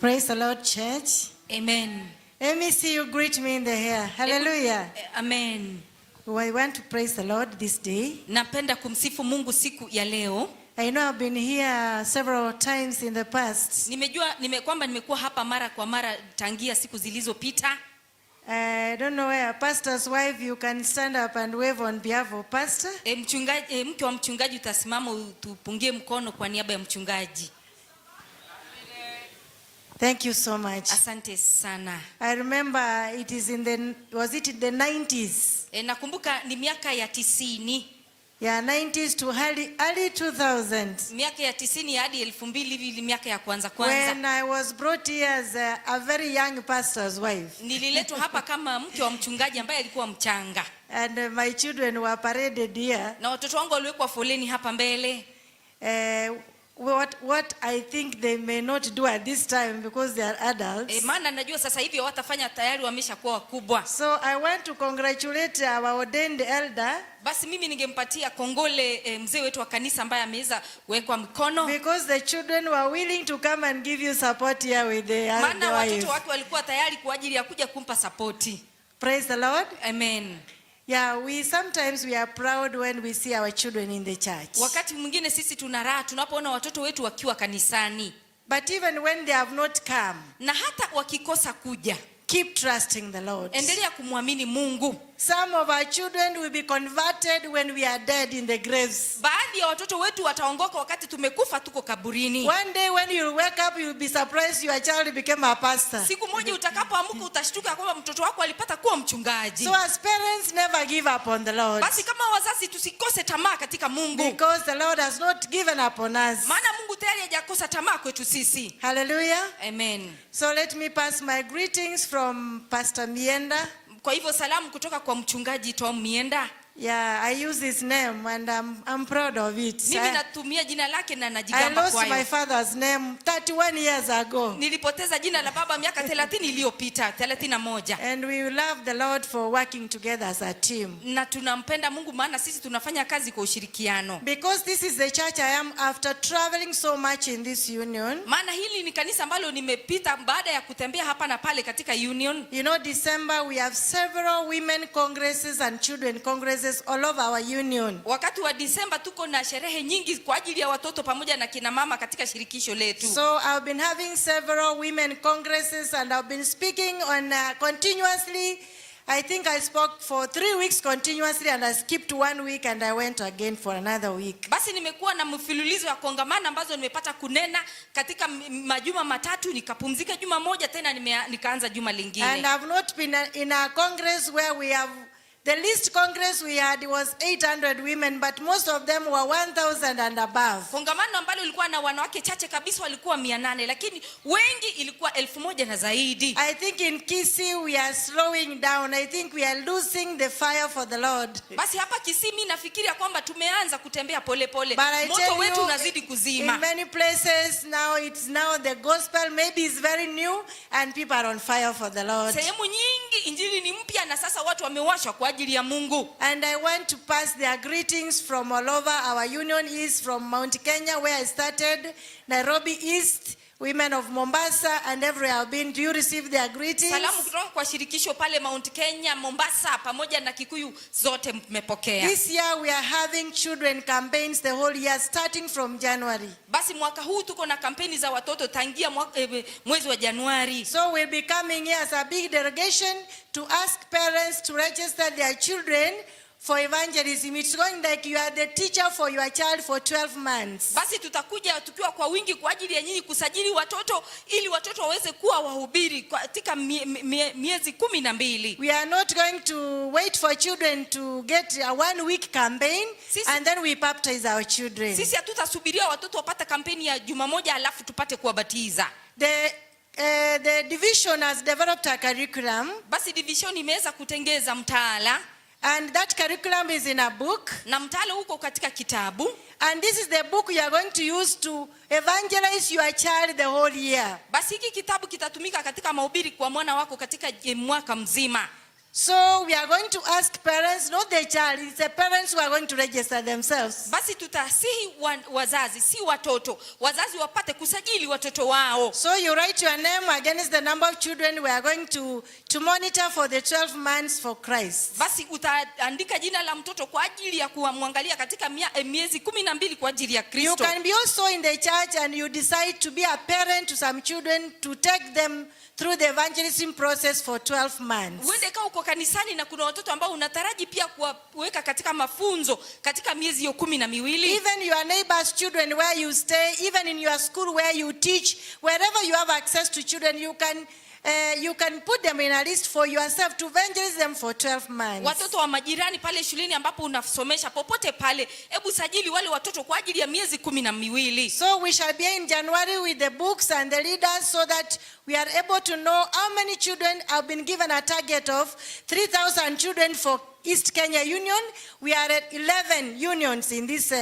Praise the Lord, church. Amen. Let me see you greet me in the air. Hallelujah. Amen. I want to praise the Lord this day. Napenda kumsifu Mungu siku ya leo. I know I've been here several times in the past. Nimejua kwamba nimekuwa hapa mara kwa mara tangia siku zilizopita. I don't know where pastor's wife, you can stand up and wave on behalf of pastor. Mchungaji, mke wa mchungaji, utasimama utupungie mkono kwa niaba ya mchungaji. Thank you so much. Asante sana. I remember it is in the, was it in the 90s? Nakumbuka ni miaka ya 90. Yeah, 90s to early 2000s. Miaka ya 90 hadi 2000 hivi, miaka ya kwanza kwanza. When I was brought here as a very young pastor's wife. Nililetwa hapa kama mke wa mchungaji ambaye alikuwa mchanga. And my children were paraded here. Na watoto wangu waliwekwa foleni hapa mbele. What I think they may not do at this time because they are adults. Maana najua sasa hivi hawatafanya, tayari wameshakuwa wakubwa. So I want to congratulate our ordained elder Basi mimi ningempatia kongole mzee wetu wa kanisa ambaye ameweza kuwekwa mkono, because the children were willing to come and give you support here with the maana watoto wife. wake walikuwa tayari kwa ajili ya kuja kumpa sapoti. Praise the Lord. Amen. Yeah, we sometimes we are proud when we see our children in the church. Wakati mwingine sisi tuna raha tunapoona watoto wetu wakiwa kanisani. But even when they have not come, Na hata wakikosa kuja, keep trusting the Lord. Endelea kumwamini Mungu. Some of our children will be converted when we are dead in the graves. Baadhi ya watoto wetu wataongoka wakati tumekufa, tuko kaburini. One day when you wake up, you'll be surprised your child became a pastor. Siku moja utakapoamka utashtuka kwamba mtoto wako alipata kuwa mchungaji. So as parents, never give up on the Lord. Basi kama wazazi tusikose tamaa katika Mungu, Because the Lord has not given up on us. Maana Mungu tayari hajakosa tamaa kwetu sisi. Hallelujah. Amen. So let me pass my greetings from Pastor Mienda. Kwa hivyo salamu kutoka kwa mchungaji Tom Mienda. Yeah, I use his name and I'm proud of it. Mimi natumia jina lake na I najigamba lost my kwayo. Father's name 31 years ago. Nilipoteza jina la baba miaka 30 iliyopita, 31. And we love the Lord for working together as a team. Na tunampenda Mungu maana sisi tunafanya kazi kwa ushirikiano. Because this is the church I am after traveling so much in this union. Maana hili ni kanisa ambalo nimepita baada ya kutembea hapa na pale katika union. December we have several women congresses and children congresses all over our union. Wakati wa Disemba tuko na sherehe nyingi kwa ajili ya watoto pamoja na kina mama katika shirikisho letu. So I've been having several women congresses and I've been speaking on continuously. I think I spoke for 3 weeks continuously and I skipped one week and I went again for another week. Basi nimekuwa na mfululizo ya kongamano ambazo nimepata kunena katika majuma 3, nikapumzika juma moja tena nikaanza juma lingine. And I've not been in a congress where we have, the least congress we had was 800 women, but most of them were 1,000 and above. Kongamano ambalo ilikuwa na wanawake chache kabisa walikuwa 800, lakini wengi ilikuwa 1000 na zaidi. I think in Kisii we are slowing down. I think we are losing the fire for the Lord. Basi hapa Kisii mi nafikiria kwamba tumeanza kutembea polepole, But I moto tell wetu you, unazidi in kuzima. Many places now, it's now the gospel maybe is very new and people are on fire for the Lord. Sehemu nyingi injili ni mpya na sasa watu wamewashwa kwa ajili ya Mungu. And I want to pass their greetings from all over our union east, from Mount Kenya where I started, Nairobi East, women of Mombasa, and everywhere I've been. Do you receive their greetings? Salamu kutoka kwa shirikisho pale Mount Kenya, Mombasa pamoja na Kikuyu zote mmepokea. This year we are having children campaigns the whole year starting from January. Basi mwaka huu tuko na kampeni za watoto tangia mwezi wa Januari. So we'll be coming here as a big delegation to ask parents to register their children for evangelism. It's going like you are the teacher for your child for 12 months. Basi tutakuja tukiwa kwa wingi kwa ajili ya nyinyi kusajili watoto ili watoto waweze kuwa wahubiri katika miezi 12. We are not going to wait for children to get a one week campaign and then we baptize our children. Sisi hatutasubiria watoto wapate kampeni ya juma moja alafu tupate kuwabatiza. The division has developed a curriculum Basi division imeweza kutengeza mtaala and that curriculum is in a book. Na mtaala uko katika kitabu. And this is the book you are going to use to evangelize your child the whole year. Basi hiki kitabu kitatumika katika mahubiri kwa mwana wako katika mwaka mzima. So we are going to ask parents, not the child, it's the parents who are going to register themselves. Basi tutasihi wazazi, si watoto, wazazi wapate kusajili watoto wao. So you write your name against the number of children we are going to monitor for the 12 months for Christ. Basi utaandika jina la mtoto kwa ajili ya kumwangalia katika miezi 12 kwa ajili ya You Kristo. can be also in the church and you decide to be a parent to some children to take them through the evangelism process for 12 months. Uende kaa uko kanisani na kuna watoto ambao unataraji pia kuwaweka katika mafunzo katika miezi hiyo 12. Even your neighbors' children where you stay, even in your school where you teach, wherever you have access to children, you can put them in a list for yourself to evangelize them for 12 months. Watoto wa majirani pale shuleni ambapo unasomesha, popote pale, hebu sajili wale watoto kwa ajili ya miezi 12. So we shall be in January with the books and the leaders so that we are able to know how many children have been given a target of 3,000 children for East Kenya Union. We are at 11 unions in this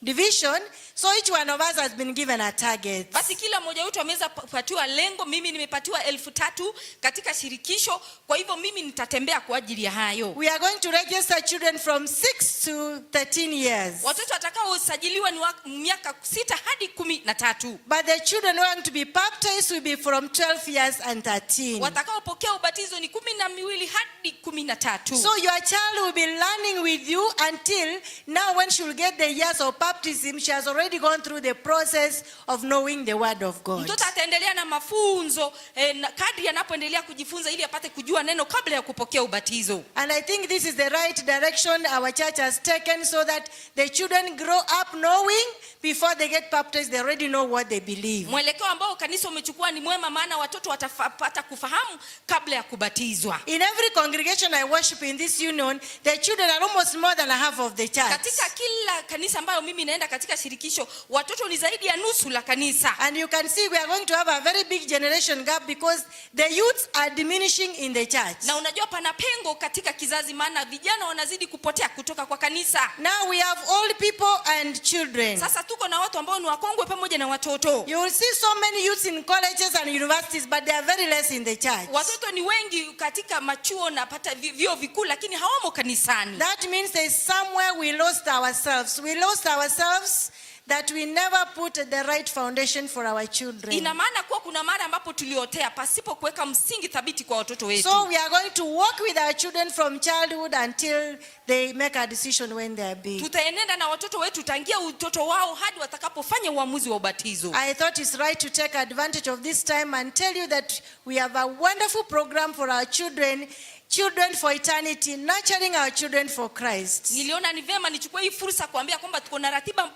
division. So each one of us has been given a target. Basi kila mmoja wetu ameweza kupatiwa lengo. Mimi nimepatiwa 3,000 katika shirikisho, kwa hivyo mimi nitatembea kwa ajili ya hayo. We are going to register children from 6 to 13 years. Watoto watakaosajiliwa ni wa miaka 6 hadi 13. But the children who are going to be baptized will be from 12 years and 13. Watakaopokea ubatizo ni 12 hadi 13. So your child will be learning with you until now, when she will get the years of baptism, she has already gone through the process of knowing the word of God. Mtoto ataendelea na mafunzo na kadri anapoendelea kujifunza ili apate kujua neno kabla ya kupokea ubatizo. And I think this is the right direction our church has taken so that the children grow up knowing before they get baptized, they already know what they believe. Mwelekeo ambao kanisa umechukua ni mwema, maana watoto watapata kufahamu kabla ya kubatizwa. In every congregation I worship in this union, the children are almost more than a half of the church. Katika kila kanisa ambayo mimi naenda katika shirikisho, watoto ni zaidi ya nusu la kanisa. And you can see we are going to have a very big generation gap because the youths are diminishing in the church. Na unajua pana pengo katika kizazi, maana vijana wanazidi kupotea kutoka kwa kanisa. Now we have old people and children. Sasa tuko na watu ambao ni wakongwe pamoja na watoto. You will see so many youths in colleges and universities, but they are very less in the church. Watoto ni wengi katika machuo na pata vyuo vikuu, lakini hawamo kanisani. That means there's somewhere we lost ourselves. We lost ourselves that we never put the right foundation for our children. Ina maana kuwa kuna mara ambapo tuliotea pasipo kuweka msingi thabiti kwa watoto wetu. So we are going to work with our children from childhood until they make a decision when they are big. Tutaenenda na watoto wetu tangia utoto wao hadi watakapofanya uamuzi wa ubatizo. I thought it's right to take advantage of this time and tell you that we have a wonderful program for our children, Children for Eternity, nurturing our children for Christ. Niliona ni vema nichukue hii fursa kuambia kwamba tuko na ratiba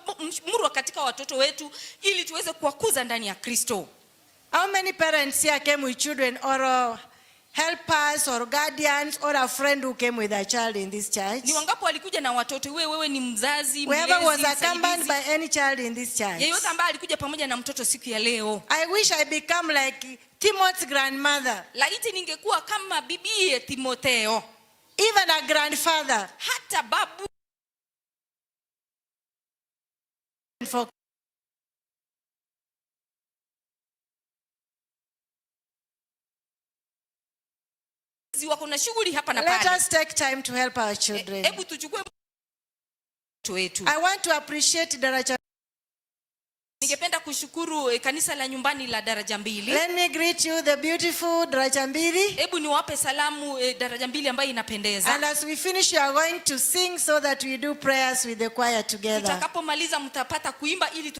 murwa katika watoto wetu ili tuweze kuwakuza ndani ya Kristo. How many parents here came with children or helpers or guardians or a friend who came with a child in this church? Ni wangapi walikuja na watoto? Wewe ni mzazi, Whoever was mlezi, accompanied msaidizi, by any child in this church. yeyote ambaye alikuja pamoja na mtoto siku ya leo. I wish I become like Timothy's grandmother, Laiti ningekuwa kama bibie Timotheo, even a grandfather hata babu for wako na shughuli hapa na Let pale. us take time to help our children. Hebu tuchukue watoto wetu. I want to appreciate Daraja. Ningependa kushukuru kanisa la nyumbani la Daraja Mbili. Let me greet you, the beautiful Daraja Mbili. Hebu niwape salamu Daraja Mbili ambayo inapendeza. And as we finish, we are going to sing so that we do prayers with the choir together. Tutakapomaliza mtapata kuimba ili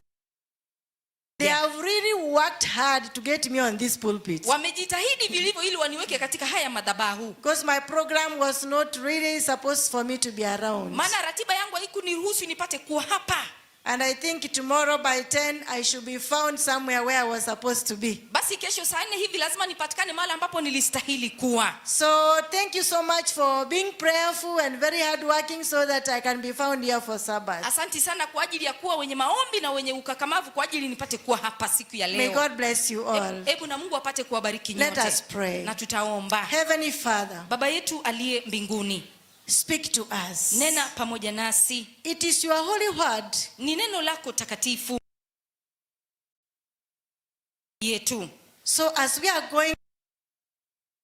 They have really worked hard to get me on this pulpit. Wamejitahidi vilivyo ili waniweke katika haya madhabahu. Because my program was not really supposed for me to be around. Maana ratiba yangu haikuniruhusu nipate kuwa hapa. And I think tomorrow by 10, I should be found somewhere where I was supposed to be. Basi kesho saa 4 hivi lazima nipatikane mahali ambapo nilistahili kuwa. So thank you so much for being prayerful and very hardworking so that I can be found here for Sabbath. Asanti sana kwa ajili ya kuwa wenye maombi na wenye ukakamavu kwa ajili nipate kuwa hapa siku ya May leo. God bless you all. Hebu na Mungu apate kuwabariki Let nyote. us pray. Na tutaomba. Heavenly Father, Baba yetu aliye mbinguni, speak to us. Nena pamoja nasi. It is your holy word Ni neno lako takatifu yetu. So as we are going,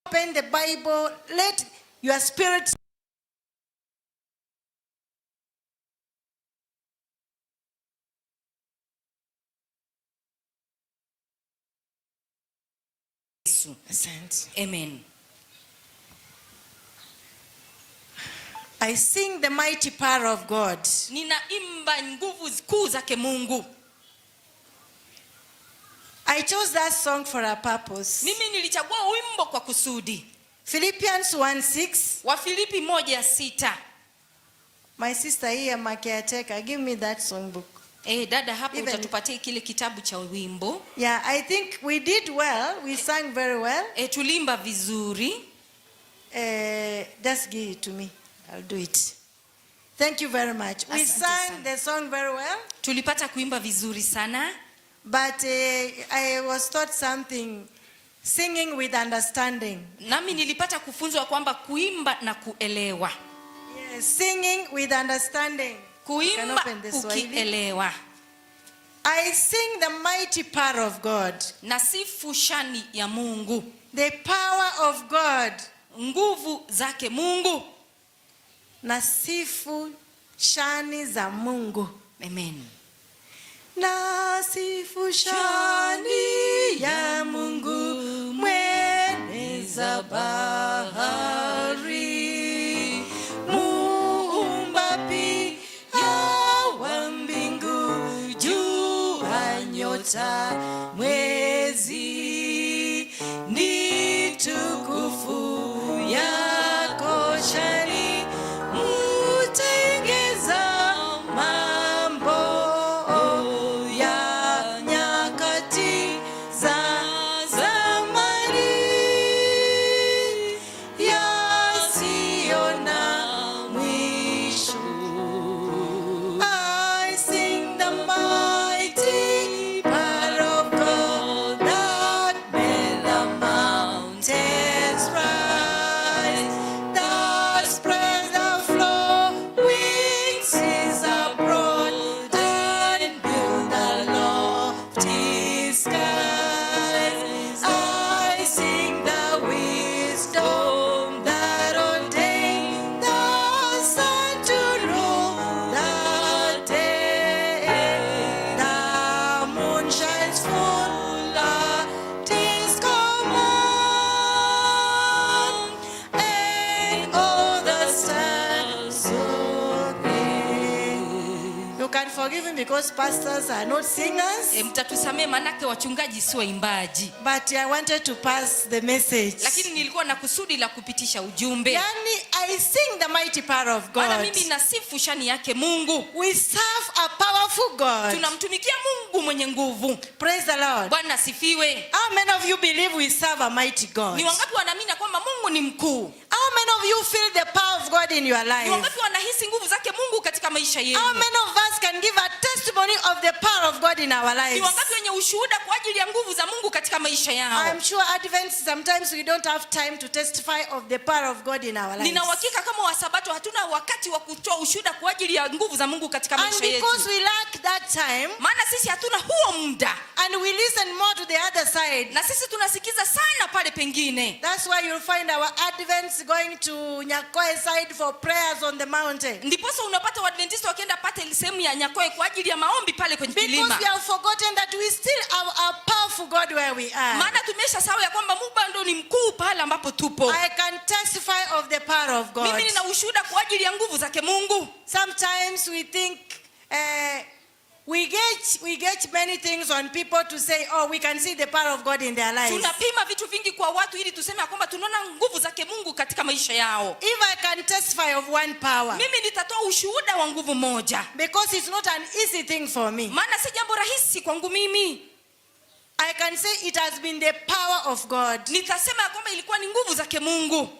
open the Bible, let Your spirit. Yesu. Asante. Amen. I sing the mighty power of God. Ninaimba nguvu kuu zake Mungu. I chose that song for a purpose. Mimi nilichagua wimbo kwa kusudi. Philippians 1:6. Wafilipi 1:6. My sister here, my caretaker, give me that songbook. Dada hapo utatupatia kile kitabu cha wimbo. Yeah, I think we did well. We sang very well. Tuliimba vizuri. Just give it to me. I'll do it. Thank you very much. We Asante sang sana. The song very well. Tulipata kuimba vizuri sana. But I was taught something, singing with understanding. Nami nilipata kufunzwa kwamba kuimba na kuelewa. Yes, singing with understanding. You can Kuimba open the Swahili. Ukielewa. I sing the mighty power of God. Nasifu shani ya Mungu. The power of God. Nguvu zake Mungu. Nasifu shani za Mungu. Amen. Nasifu shani ya Mungu mweneza bahari, muumba pia wa mbingu, jua, nyota, mwezi, ni tukufu yako shani, mutengeza mambo ya nyakati za zamani yasiyo na mwisho. I sing the mighty power of God that made the mountains rise, that spread the flowing seas abroad, and build the lofty skies. I sing the wisdom that ordained the sun to rule the day. The moon shines full at his command, and all the stars obey. You can forgive me because pastors are not singers, Mtatusamee manake wachungaji si waimbaji. But I wanted to pass the message. Lakini nilikuwa na kusudi la kupitisha ujumbe. Yani, I sing the mighty power of Maana God. mimi nasifu shani yake Mungu. We serve a powerful God. Tunamtumikia Mungu mwenye nguvu. Praise the Lord. Bwana asifiwe. How many of you believe we serve a mighty God? Ni wangapi wanaamini ya kwamba Mungu ni mkuu? How many of you feel the power of God in your Ni life? wangapi wanahisi nguvu zake Mungu katika maisha yenu? How many of us can give a testimony of the power of God in our Ni lives? wangapi wenye ushuhuda kwa ajili ya nguvu za Mungu katika maisha yao? I'm sure Advents, sometimes we don't have time to testify of the power of God in our lives. Nina uhakika kama Wasabato hatuna wakati wa kutoa ushuhuda kwa ajili ya nguvu za Mungu katika And maisha because yetu. We lack that time, Maana sisi hatuna huo muda and we listen more to the other side. Na sisi tunasikiza sana pale pengine. That's why you'll find our Advents going to Nyakoe side for prayers on the mountain. Ndiposa unapata Waadventista wakienda pate sehemu ya Nyakoe kwa ajili ya maombi pale kwenye Because kilima. we have forgotten that we still have a powerful God where we are. Maana tumesha sahau ya kwamba Mungu bado ni mkuu pale ambapo tupo. I can testify of the power of God. Mimi nina ushuhuda kwa ajili ya nguvu zake Mungu. Sometimes we think we get many things on people to say, "Oh, we can see the power of God in their lives." Tunapima vitu vingi kwa watu ili tuseme ya kwamba tunaona nguvu zake Mungu katika maisha yao. If I can testify of one power, Mimi nitatoa ushuhuda wa nguvu moja, because it's not an easy thing for me, maana si jambo rahisi kwangu mimi. I can say it has been the power of God Nitasema ya kwamba ilikuwa ni nguvu zake Mungu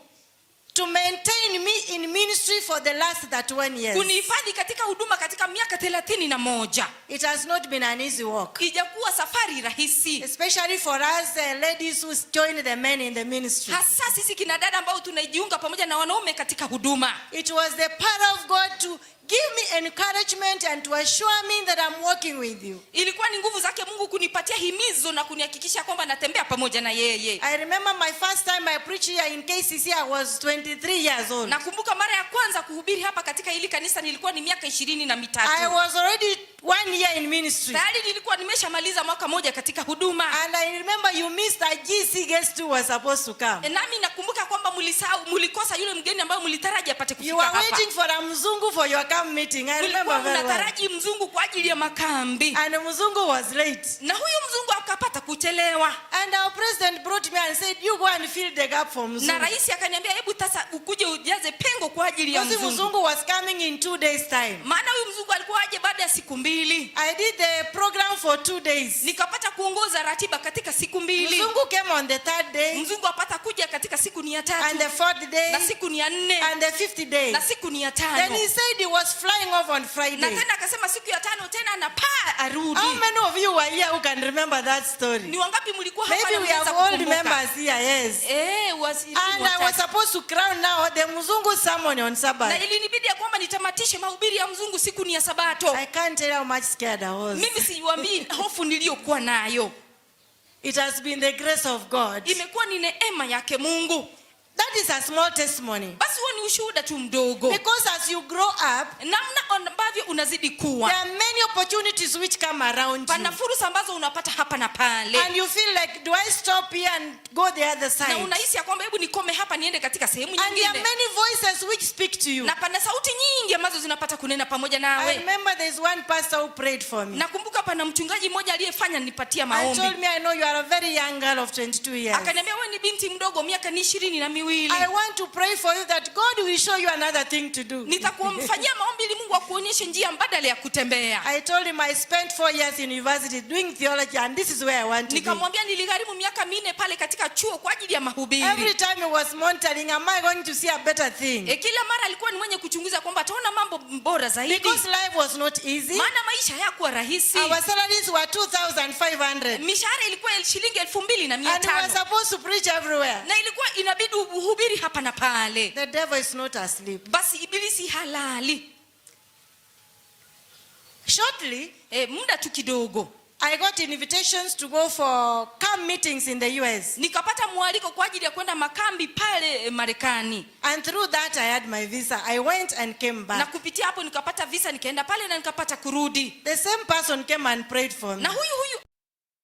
to maintain me in ministry for the last 31 years. Kunihifadhi katika huduma katika miaka 31. It has not been an easy walk, Ijakuwa safari rahisi, especially for us ladies who join the men in the ministry. Hasa sisi kina dada ambao tunajiunga pamoja na wanaume katika huduma. It was the power of God to give me encouragement and to assure me that I'm walking with you. Ilikuwa ni nguvu zake Mungu kunipatia himizo na kunihakikisha kwamba natembea pamoja na yeye. I remember my first time I preached here in KCC, I was 23 years old. Nakumbuka mara ya kwanza kuhubiri hapa katika hili kanisa nilikuwa ni miaka ishirini na I mitatu. Was already one year in ministry. Tayari nilikuwa nimeshamaliza mwaka moja katika huduma. And I remember you missed that GC guest who was supposed to come. E, nami nakumbuka kwamba mulisahau, mulikosa yule mgeni ambaye mulitaraji apate You kufika were hapa. Waiting for a Mzungu for your camp meeting. I remember Mulikuwa very well. mnataraji mzungu kwa ajili ya makambi. And the Mzungu was late. Na huyu mzungu akapata kuchelewa. And our president brought me and said, "You go and fill the gap for Na Mzungu." rais akaniambia, hebu sasa ukuje ujaze pengo kwa ajili ya Because mzungu. Mzungu was coming in 2 days' time. Maana huyu mzungu alikuwa aje baada ya siku mbili. I did the program for 2 days. Nikapata kuongoza ratiba katika siku mbili. Mzungu came on the third day, Mzungu apata kuja katika siku ni ya tatu and the fourth day, na siku ni ya nne and the fifth day. Na siku ni ya Then tano. he said he was flying off on Na Friday. tena akasema siku ya tano tena anapaa arudi. How many of you were here who can remember that story? Ni wangapi mlikuwa hapa Maybe na we mnaweza have old kukumbuka? members here, yes. Eh, And I was wachache. supposed to crown now the Mzungu sermon on Na Sabbath. ilinibidi ya kwamba nitamatishe mahubiri ya mzungu siku ni ya Sabato. I can't tell how much scared I was. Mimi siwaambii hofu niliyokuwa nayo. It has been the grace of God. Imekuwa ni neema yake Mungu. That is a small testimony. Basi huo ni ushuhuda tu mdogo. Because as you grow up, Namna ambavyo unazidi kuwa, there are many opportunities which come around you. Pana fursa ambazo unapata hapa na pale. And you feel like, "Do I stop here and go the other Na side?" unahisi ya kwamba hebu nikome hapa niende katika sehemu And there are nyingine. many voices which speak to you. Na pana sauti nyingi ambazo zinapata kunena pamoja I nawe. remember there's one pastor who prayed for me. Nakumbuka pana mchungaji mmoja aliyefanya nipatia And maombi. told me, "I know you are a very young girl of 22 years. Akaniambia, wewe ni binti mdogo miaka ni ishirini na miwili. I want to pray for you that God will show you another thing to do." Nitakufanyia maombi ili Mungu akuonyeshe njia mbadala ya kutembea. I told him I spent 4 years in university doing theology and this is where I want to be. Nikamwambia niligharimu miaka minne pale katika chuo kwa ajili ya mahubiri. Every time he was monitoring, am I going to see a better thing? E, kila mara alikuwa ni mwenye kuchunguza kwamba ataona mambo bora zaidi. Because life was not easy. Maana maisha hayakuwa rahisi. Our salaries were 2,500. Mishahara ilikuwa shilingi elfu mbili na mia And we were tano. supposed to preach everywhere. Na ilikuwa inabidi uhubiri hapa na pale. The devil is not asleep. Basi ibilisi halali. Shortly, E, muda tu kidogo I got invitations to go for camp meetings in the US. Nikapata mwaliko kwa ajili ya kwenda makambi pale eh, Marekani. And through that, I had my visa. I went and came Na back. Kupitia hapo nikapata visa, nikaenda pale na nikapata kurudi. The same person came and prayed for me. Na huyu huyu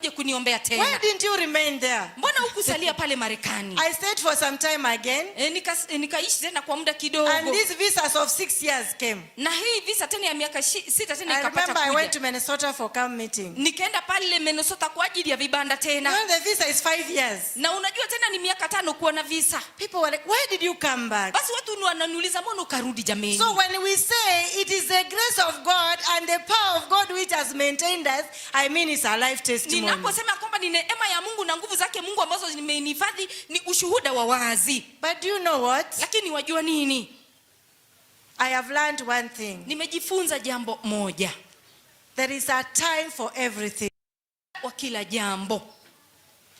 aje kuniombea "Why tena. didn't you remain there?" Mbona hukusalia pale Marekani? I stayed for some time again. E, nika, e, nikaishi tena kwa muda kidogo. And these visas of 6 years came. Na hii visa tena ya miaka sita tena I ikapata remember I went kuja. to Minnesota for camp meeting. Nikaenda pale Minnesota kwa ajili ya vibanda tena. Well, the visa is 5 years. Na unajua tena ni miaka tano kuwa na visa. People were like, "Why did you come back?" Basi watu ni wananiuliza, mbona ukarudi jameni? So when we say it is the grace of God and the power of God which has maintained us, I mean it's a life testimony. Ninaposema kwamba ni neema ya Mungu na nguvu zake Mungu ambazo zimenihifadhi ni ushuhuda wa wazi. But do you know what? Lakini wajua nini? I have learned one thing. Nimejifunza jambo moja. There is a time for everything. Wa kila jambo.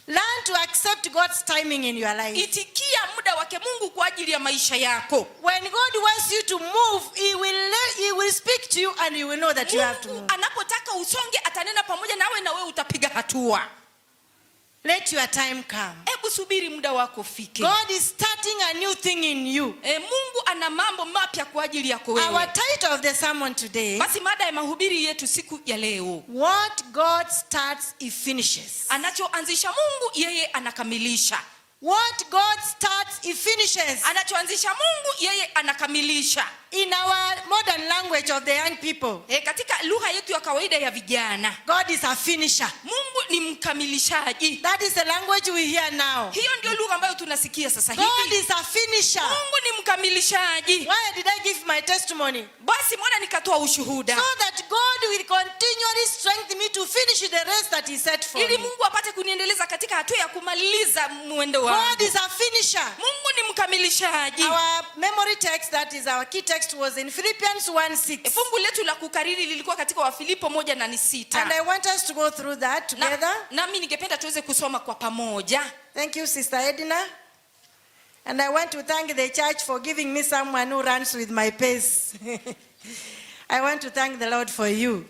Learn to accept God's timing in your life. Itikia muda wake Mungu kwa ajili ya maisha yako. When God wants you to move, He will speak to you and you will know that you have to Mungu move. Anapotaka usonge atanena pamoja nawe na wewe utapiga hatua. Let your time come. Hebu subiri muda wako ufike. God is starting a new thing in you. E, Mungu ana mambo mapya kwa ajili yako Our wewe. Title of the sermon today, Basi mada ya mahubiri yetu siku ya leo, What God Starts, He Finishes. Anachoanzisha Mungu yeye anakamilisha. What God starts, He finishes. Anachoanzisha Mungu yeye anakamilisha. In our modern language of the young people, E, katika lugha yetu ya kawaida ya vijana, God is a finisher. Mungu ni mkamilishaji. That is the language we hear now. Hiyo ndio lugha ambayo tunasikia sasa God hivi. is a finisher. Mungu ni mkamilishaji. Why did I give my testimony? Basi mbona nikatoa ushuhuda? So that God will continually strengthen me to finish the race that He set for Ili me. Mungu apate kuniendeleza katika hatua ya kumaliza mwendo wangu. God is a finisher. Mungu ni mkamilishaji. Our memory text, that is our key text, was in Philippians 1:6. Fungu letu la kukariri lilikuwa katika Wafilipo moja na ni sita. And I want us to go through that together. Na, nami ningependa tuweze kusoma kwa pamoja. Thank you, Sister Edna. And I want to thank the church for giving me someone who runs with my pace. I want to thank the Lord for you.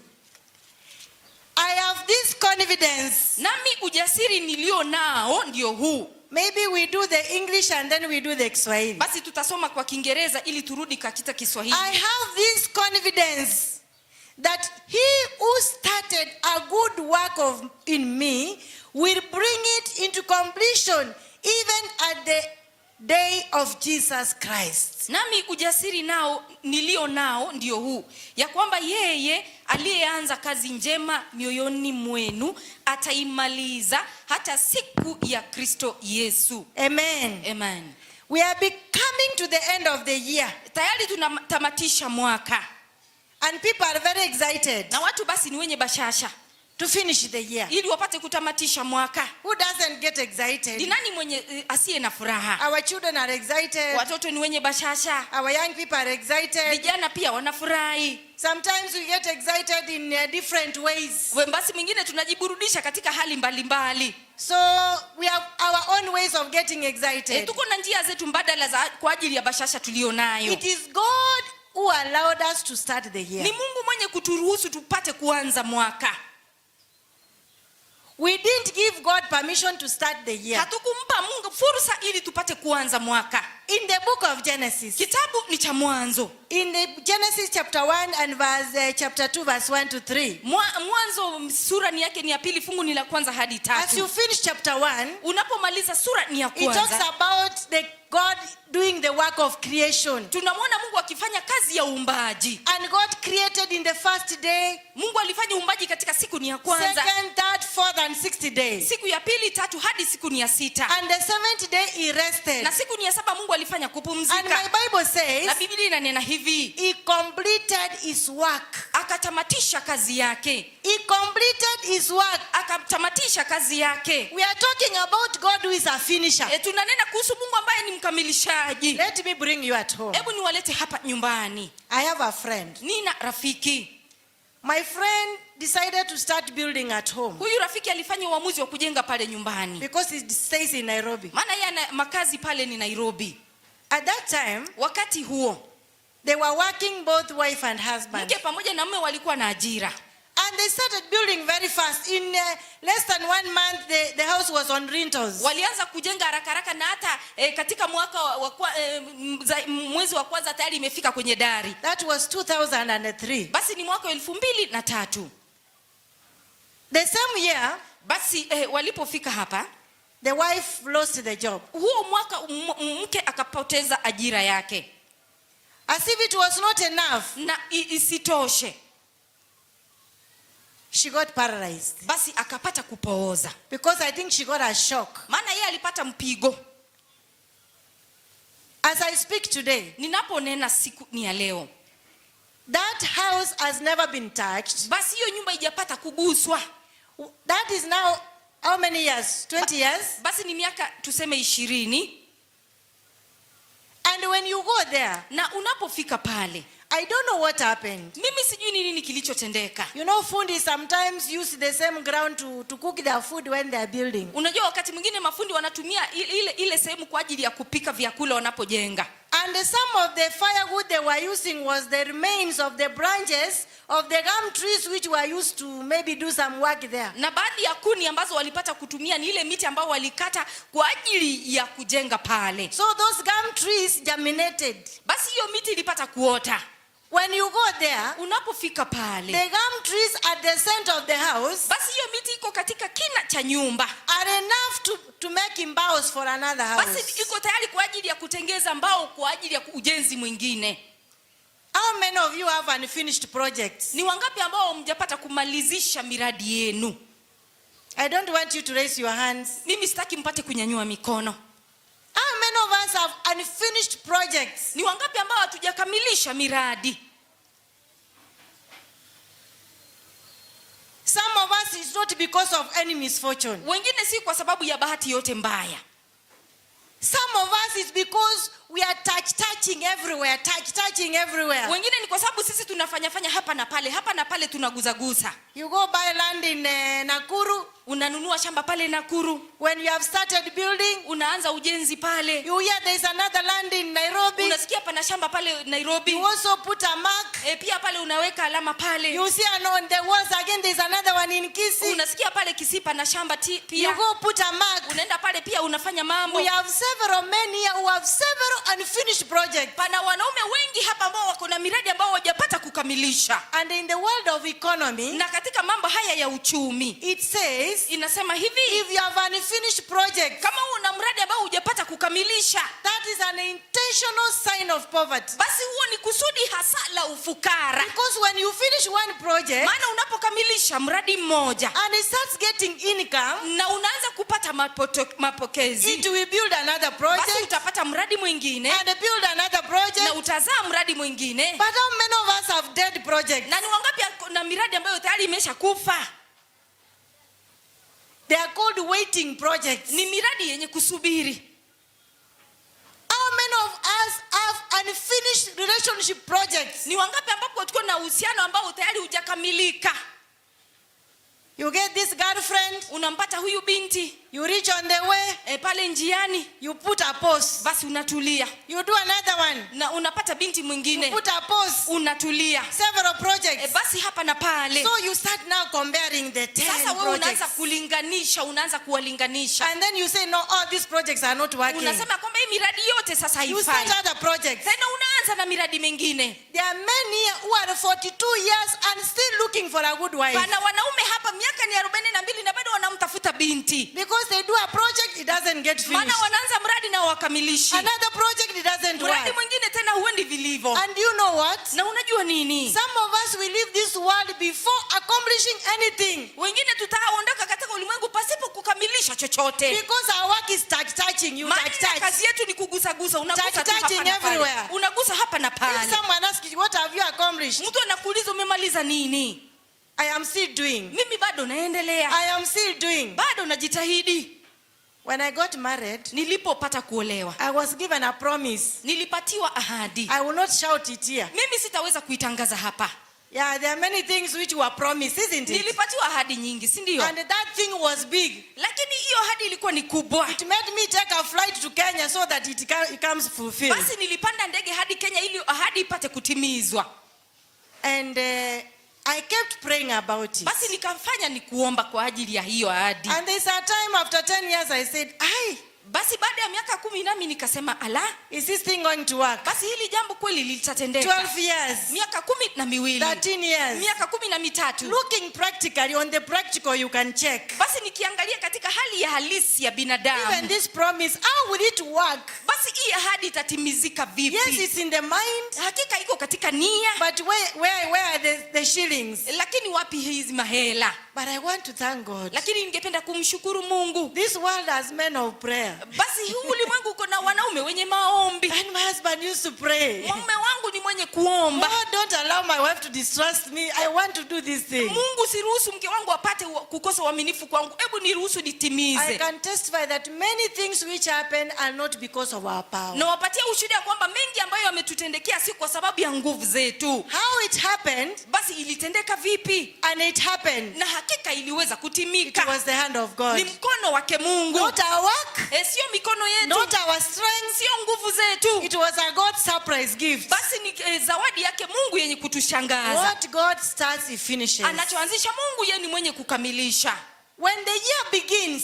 I have this confidence. Nami ujasiri nilio nao ndio huu. Maybe we do the English and then we do the Kiswahili. Basi tutasoma kwa Kiingereza ili turudi katika Kiswahili. I have this confidence that he who started a good work in me will bring it into completion even at the day of Jesus Christ. Nami ujasiri nao nilio nao ndio huu, ya kwamba yeye aliyeanza kazi njema mioyoni mwenu ataimaliza hata siku ya Kristo Yesu. Amen. Amen. We are becoming to the end of the year, Tayari tunatamatisha mwaka and people are very excited na watu basi ni wenye bashasha to finish the year. ili wapate kutamatisha mwaka. Who doesn't get Ni excited? nani mwenye asiye na furaha? Our children are excited. Watoto ni wenye bashasha, Our young people are excited. Vijana pia wanafurahi. Sometimes we get excited in different ways. Basi mwingine tunajiburudisha katika hali mbalimbali. So we have our own ways of getting excited. Tuko na njia zetu mbadala za kwa ajili ya bashasha tulio nayo. It is God who allowed us to start the year. Ni Mungu mwenye kuturuhusu tupate kuanza mwaka. We didn't give God permission to start the year. Hatukumpa Mungu fursa ili tupate kuanza mwaka. In the book of Genesis, Kitabu ni cha Mwanzo. In the Genesis chapter 1 and verse chapter 2 verse 1 to 3. Mwanzo sura ni yake ni ya pili, fungu ni la kwanza hadi As you tatu. Finish chapter 1, Unapomaliza sura ni ya it talks kwanza, about the God doing the work of creation. Tunamwona Mungu akifanya kazi ya uumbaji. And God created in the first day, Mungu alifanya uumbaji katika siku ni ya kwanza, second, third, fourth, and sixth day. Siku ya pili, tatu hadi siku ni ya sita. And the seventh day he rested. Na siku ni ya saba Mungu alifanya And my kupumzika. Bible says Na Biblia inanena hivi, he completed his work. Akatamatisha kazi yake. He completed his work. Akatamatisha kazi yake. We are talking about God who is a finisher. Tunanena kuhusu Mungu ambaye ni mkamilishaji. Let me bring you at home. Hebu niwalete hapa nyumbani. I have a friend. Nina rafiki. My friend decided to start building at home Huyu rafiki alifanya uamuzi wa kujenga pale nyumbani, because he stays in Nairobi. Maana yeye ana makazi pale ni Nairobi. At that time, Wakati huo they were working, both wife and husband. Mke pamoja na mume walikuwa na ajira. And they started building very fast. In less than one month, the house was on lintels. Walianza kujenga haraka haraka na hata katika mwaka wa, wa, kwa, eh, m- za- mwezi wa kwanza tayari imefika kwenye dari. That was 2003. Basi ni mwaka wa 2003. The same year, Basi walipofika hapa, the wife lost the job. Huo mwaka mke akapoteza ajira yake. As if it was not enough, Na isitoshe, she got paralyzed. Basi akapata kupooza. Because I think she got a shock. Maana yeye alipata mpigo. As I speak today, Ninaponena siku ni ya leo, that house has never been touched. Basi hiyo nyumba ijapata kuguswa. That is now how many years? 20 years? Basi ni miaka tuseme 20. And when you go there, Na unapofika pale, I don't know what happened. Mimi sijui ni nini kilichotendeka. Fundi sometimes use the same ground to cook their food when they are building. Unajua wakati mwingine mafundi wanatumia ile sehemu kwa ajili ya kupika vyakula wanapojenga. And some of the firewood they were using was the remains of the branches of the gum trees which were used to maybe do some work there. Na baadhi ya kuni ambazo walipata kutumia ni ile miti ambayo walikata kwa ajili ya kujenga pale. So those gum trees germinated. Basi hiyo miti ilipata kuota. When you go there, Unapofika pale, the gum trees at the center of the house basi hiyo miti iko katika kina cha nyumba, are enough to make mbaos for another house. Basi iko tayari kwa ajili ya kutengeza mbao kwa ajili ya ujenzi mwingine. How many of you have unfinished projects? Ni wangapi ambao mjapata kumalizisha miradi yenu? I don't want you to raise your hands. Mimi sitaki mpate kunyanyua mikono. How many of us have unfinished projects? Ni wangapi ambao hatujakamilisha miradi? Some of us, it's not because of any misfortune. Wengine si kwa sababu ya bahati yote mbaya. Some of us, it's because we are touch touching everywhere, touch touching everywhere. Wengine ni kwa sababu sisi tunafanyafanya hapa na pale, hapa na pale, tunaguzaguza. You go buy land in Nakuru. Unanunua shamba pale Nakuru. When you have started building, Unaanza ujenzi pale, you hear there is another land in Nairobi. Unasikia pana shamba pale Nairobi. You also put a mark. Pia pale unaweka alama pale. You see, and on the walls again, there is another one in Kisii. Unasikia pale Kisii pana shamba pia. You go put a mark. Unaenda pale pia unafanya mambo. We have several men here who have several unfinished projects. Pana wanaume wengi hapa ambao wako na miradi ambao hawajapata kukamilisha. And in the world of economy, Na katika mambo haya ya uchumi, it says inasema hivi, if you have unfinished project, kama una mradi ambao hujapata kukamilisha, that is an intentional sign of poverty. Basi huo ni kusudi hasa la ufukara. Because when you finish one project Maana unapokamilisha mradi mmoja and it starts getting income, na unaanza kupata mapokezi, it will build another basi project utapata mradi mwingine and build another project. Na utazaa mradi mwingine. But how many of us have dead projects? Na ni wangapi na miradi ambayo tayari imesha kufa? They are called waiting projects. Ni miradi yenye kusubiri. How many of us have unfinished relationship projects? Ni wangapi ambapo tuko na uhusiano ambao tayari hujakamilika? You get this girlfriend, Unampata huyu binti, you reach on the way, pale njiani, you put a pause. Basi unatulia. You do another one, Na unapata binti you mwingine, put a pause. Unatulia. Several projects. Basi hapa na pale. So you start now comparing the 10 Sasa wewe unaanza projects. kulinganisha, unaanza kuwalinganisha. And then you say, "No, all these projects are not working." Unasema kwamba hii miradi yote sasa You start haifai. other projects. Tena unaanza na miradi mingine. There are men here who are 42 years and still looking for a good wife. Pana wanaume hapa miaka ni 42 na bado wanamtafuta binti. Because they do a project, it doesn't get Maana finished. wanaanza mradi na hawakamilishi. Another project, it doesn't Mradi work. mwingine tena huendi vilivyo. And you know what? Na unajua nini? Some of us will leave this world before accomplishing anything. Wengine tutaondoka katika ulimwengu pasipo kukamilisha chochote. Because our work is touch touching. You Maana touch touch. kazi yetu ni kugusagusa, unagusa Touch, tu hapa touching na pale. everywhere. Unagusa hapa na If pale. someone asks you, "What have you accomplished?" Mtu anakuuliza, "Umemaliza nini?" I am still doing. Mimi bado naendelea. I am still doing. Bado najitahidi. When I got married, Nilipopata kuolewa, I was given a promise. Nilipatiwa ahadi. I will not shout it here. Mimi sitaweza kuitangaza hapa. Yeah, there are many things which were promised, isn't it? Nilipatiwa ahadi nyingi, si ndio? And that thing was big. Lakini hiyo ahadi ilikuwa ni kubwa. It made me take a flight to Kenya so that it comes fulfilled. Basi nilipanda ndege hadi Kenya ili ahadi ipate kutimizwa. And I kept praying about it. Basi nikafanya ni kuomba kwa ajili ya hiyo ahadi. And there's a time after 10 years I said, "Ai, Basi baada ya miaka 10 nami nikasema, "Ala, is this thing going to work?" basi hili jambo kweli litatendeka?" 12 years, Miaka 12, 13 years. Miaka 13. Looking practically on the practical, you can check. Basi nikiangalia katika hali ya halisi ya binadamu, Even this promise, how will it work? Basi hii ahadi itatimizika vipi? Yes, it's in the mind, Hakika iko katika nia, but where are the shillings? Lakini wapi hizi mahela? But I want to thank God. Lakini ningependa kumshukuru Mungu. This world has men of prayer. Basi huu ulimwengu uko na wanaume wenye maombi. And my husband used to pray. Mume wangu ni mwenye kuomba. "God, don't allow my wife to distrust me. I want to do this thing." "Mungu, siruhusu mke wangu apate kukosa uaminifu kwangu, hebu niruhusu I nitimize." can testify that many things which happen are not because of our power. Nawapatia ushuhuda ya kwamba mengi ambayo yametutendekea si kwa sababu ya nguvu zetu. How it happened, Basi ilitendeka vipi? And it happened. Na hakika iliweza It kutimika. was the hand of God. Ni mkono wake Mungu. Not our work, Sio mikono yetu, not our strength. Sio nguvu zetu. It was a God surprise gift. Basi ni zawadi yake Mungu yenye kutushangaza. What God starts, He finishes. Anachoanzisha Mungu, yeye ni mwenye kukamilisha. When the year begins,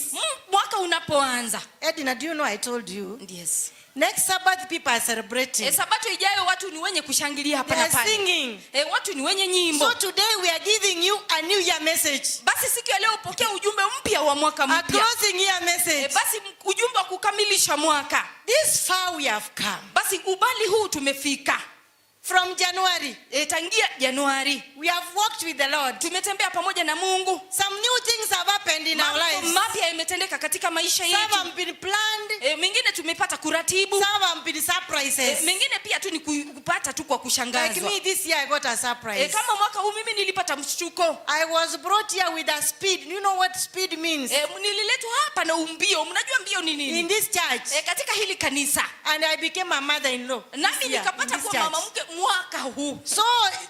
Mwaka unapoanza, Edna, do you know I told you? Yes. Next Sabbath, people are celebrating. Sabato ijayo watu ni wenye kushangilia hapa They na are pale. Singing. Watu ni wenye nyimbo. So today we are giving you a new year message. Basi siku ya leo pokea ujumbe mpya wa mwaka A mpya. closing year message. Basi ujumbe wa kukamilisha mwaka. This far we have come. Basi ubali huu tumefika. From January, Tangia Januari, we have walked with the Lord. Tumetembea pamoja na Mungu. Some new things have happened in our Mambo lives. mapya yametendeka. imetendeka katika maisha Some yetu. have been planned. Mengine tumepata kuratibu. Some have been surprises. Mengine pia tu ni kupata tu kwa Like kushangazwa. me this year, I got a surprise. Kama mwaka huu mimi nilipata mshtuko. I was brought here with a speed. You know what speed means? Nililetwa hapa na umbio. Mnajua mbio ni nini? In this church. Katika hili kanisa. And I became a mother-in-law this Nami year, in nikapata this kuwa church. mama mke mwaka huu. So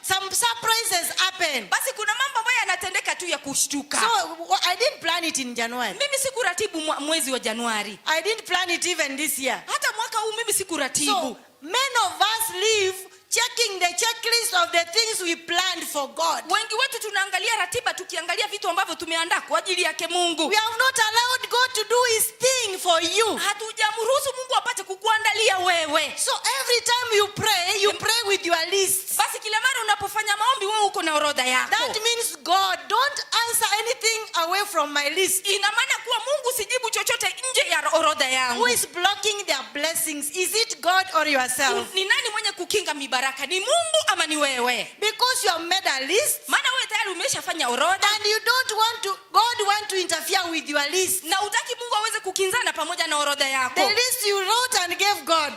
some surprises happen. Basi kuna mambo ambayo yanatendeka tu ya kushtuka. So I didn't plan it in January. Mimi sikuratibu mwezi wa Januari. I didn't plan it even this year. Hata mwaka huu mimi sikuratibu. So many of us live checking the checklist of the things we planned for God. Wengi wetu tunaangalia ratiba tukiangalia vitu ambavyo tumeandaa kwa ajili yake Mungu. We have not allowed God to do his thing for you. Hatujamruhusu Mungu apate kukuandalia wewe. So every time you pray with your list. Basi kila mara unapofanya maombi wewe uko na orodha yako. That means, God, don't answer anything away from my list. Ina maana kuwa Mungu sijibu chochote nje ya orodha yangu. Who is blocking their blessings? Is it God or yourself? Ni nani mwenye kukinga mibaraka? Ni Mungu ama ni wewe? Because you have made a list Maana wewe tayari umeshafanya orodha and you don't want to, God want to interfere with your list. Na hutaki Mungu aweze kukinzana pamoja na orodha yako. The list you wrote and gave God.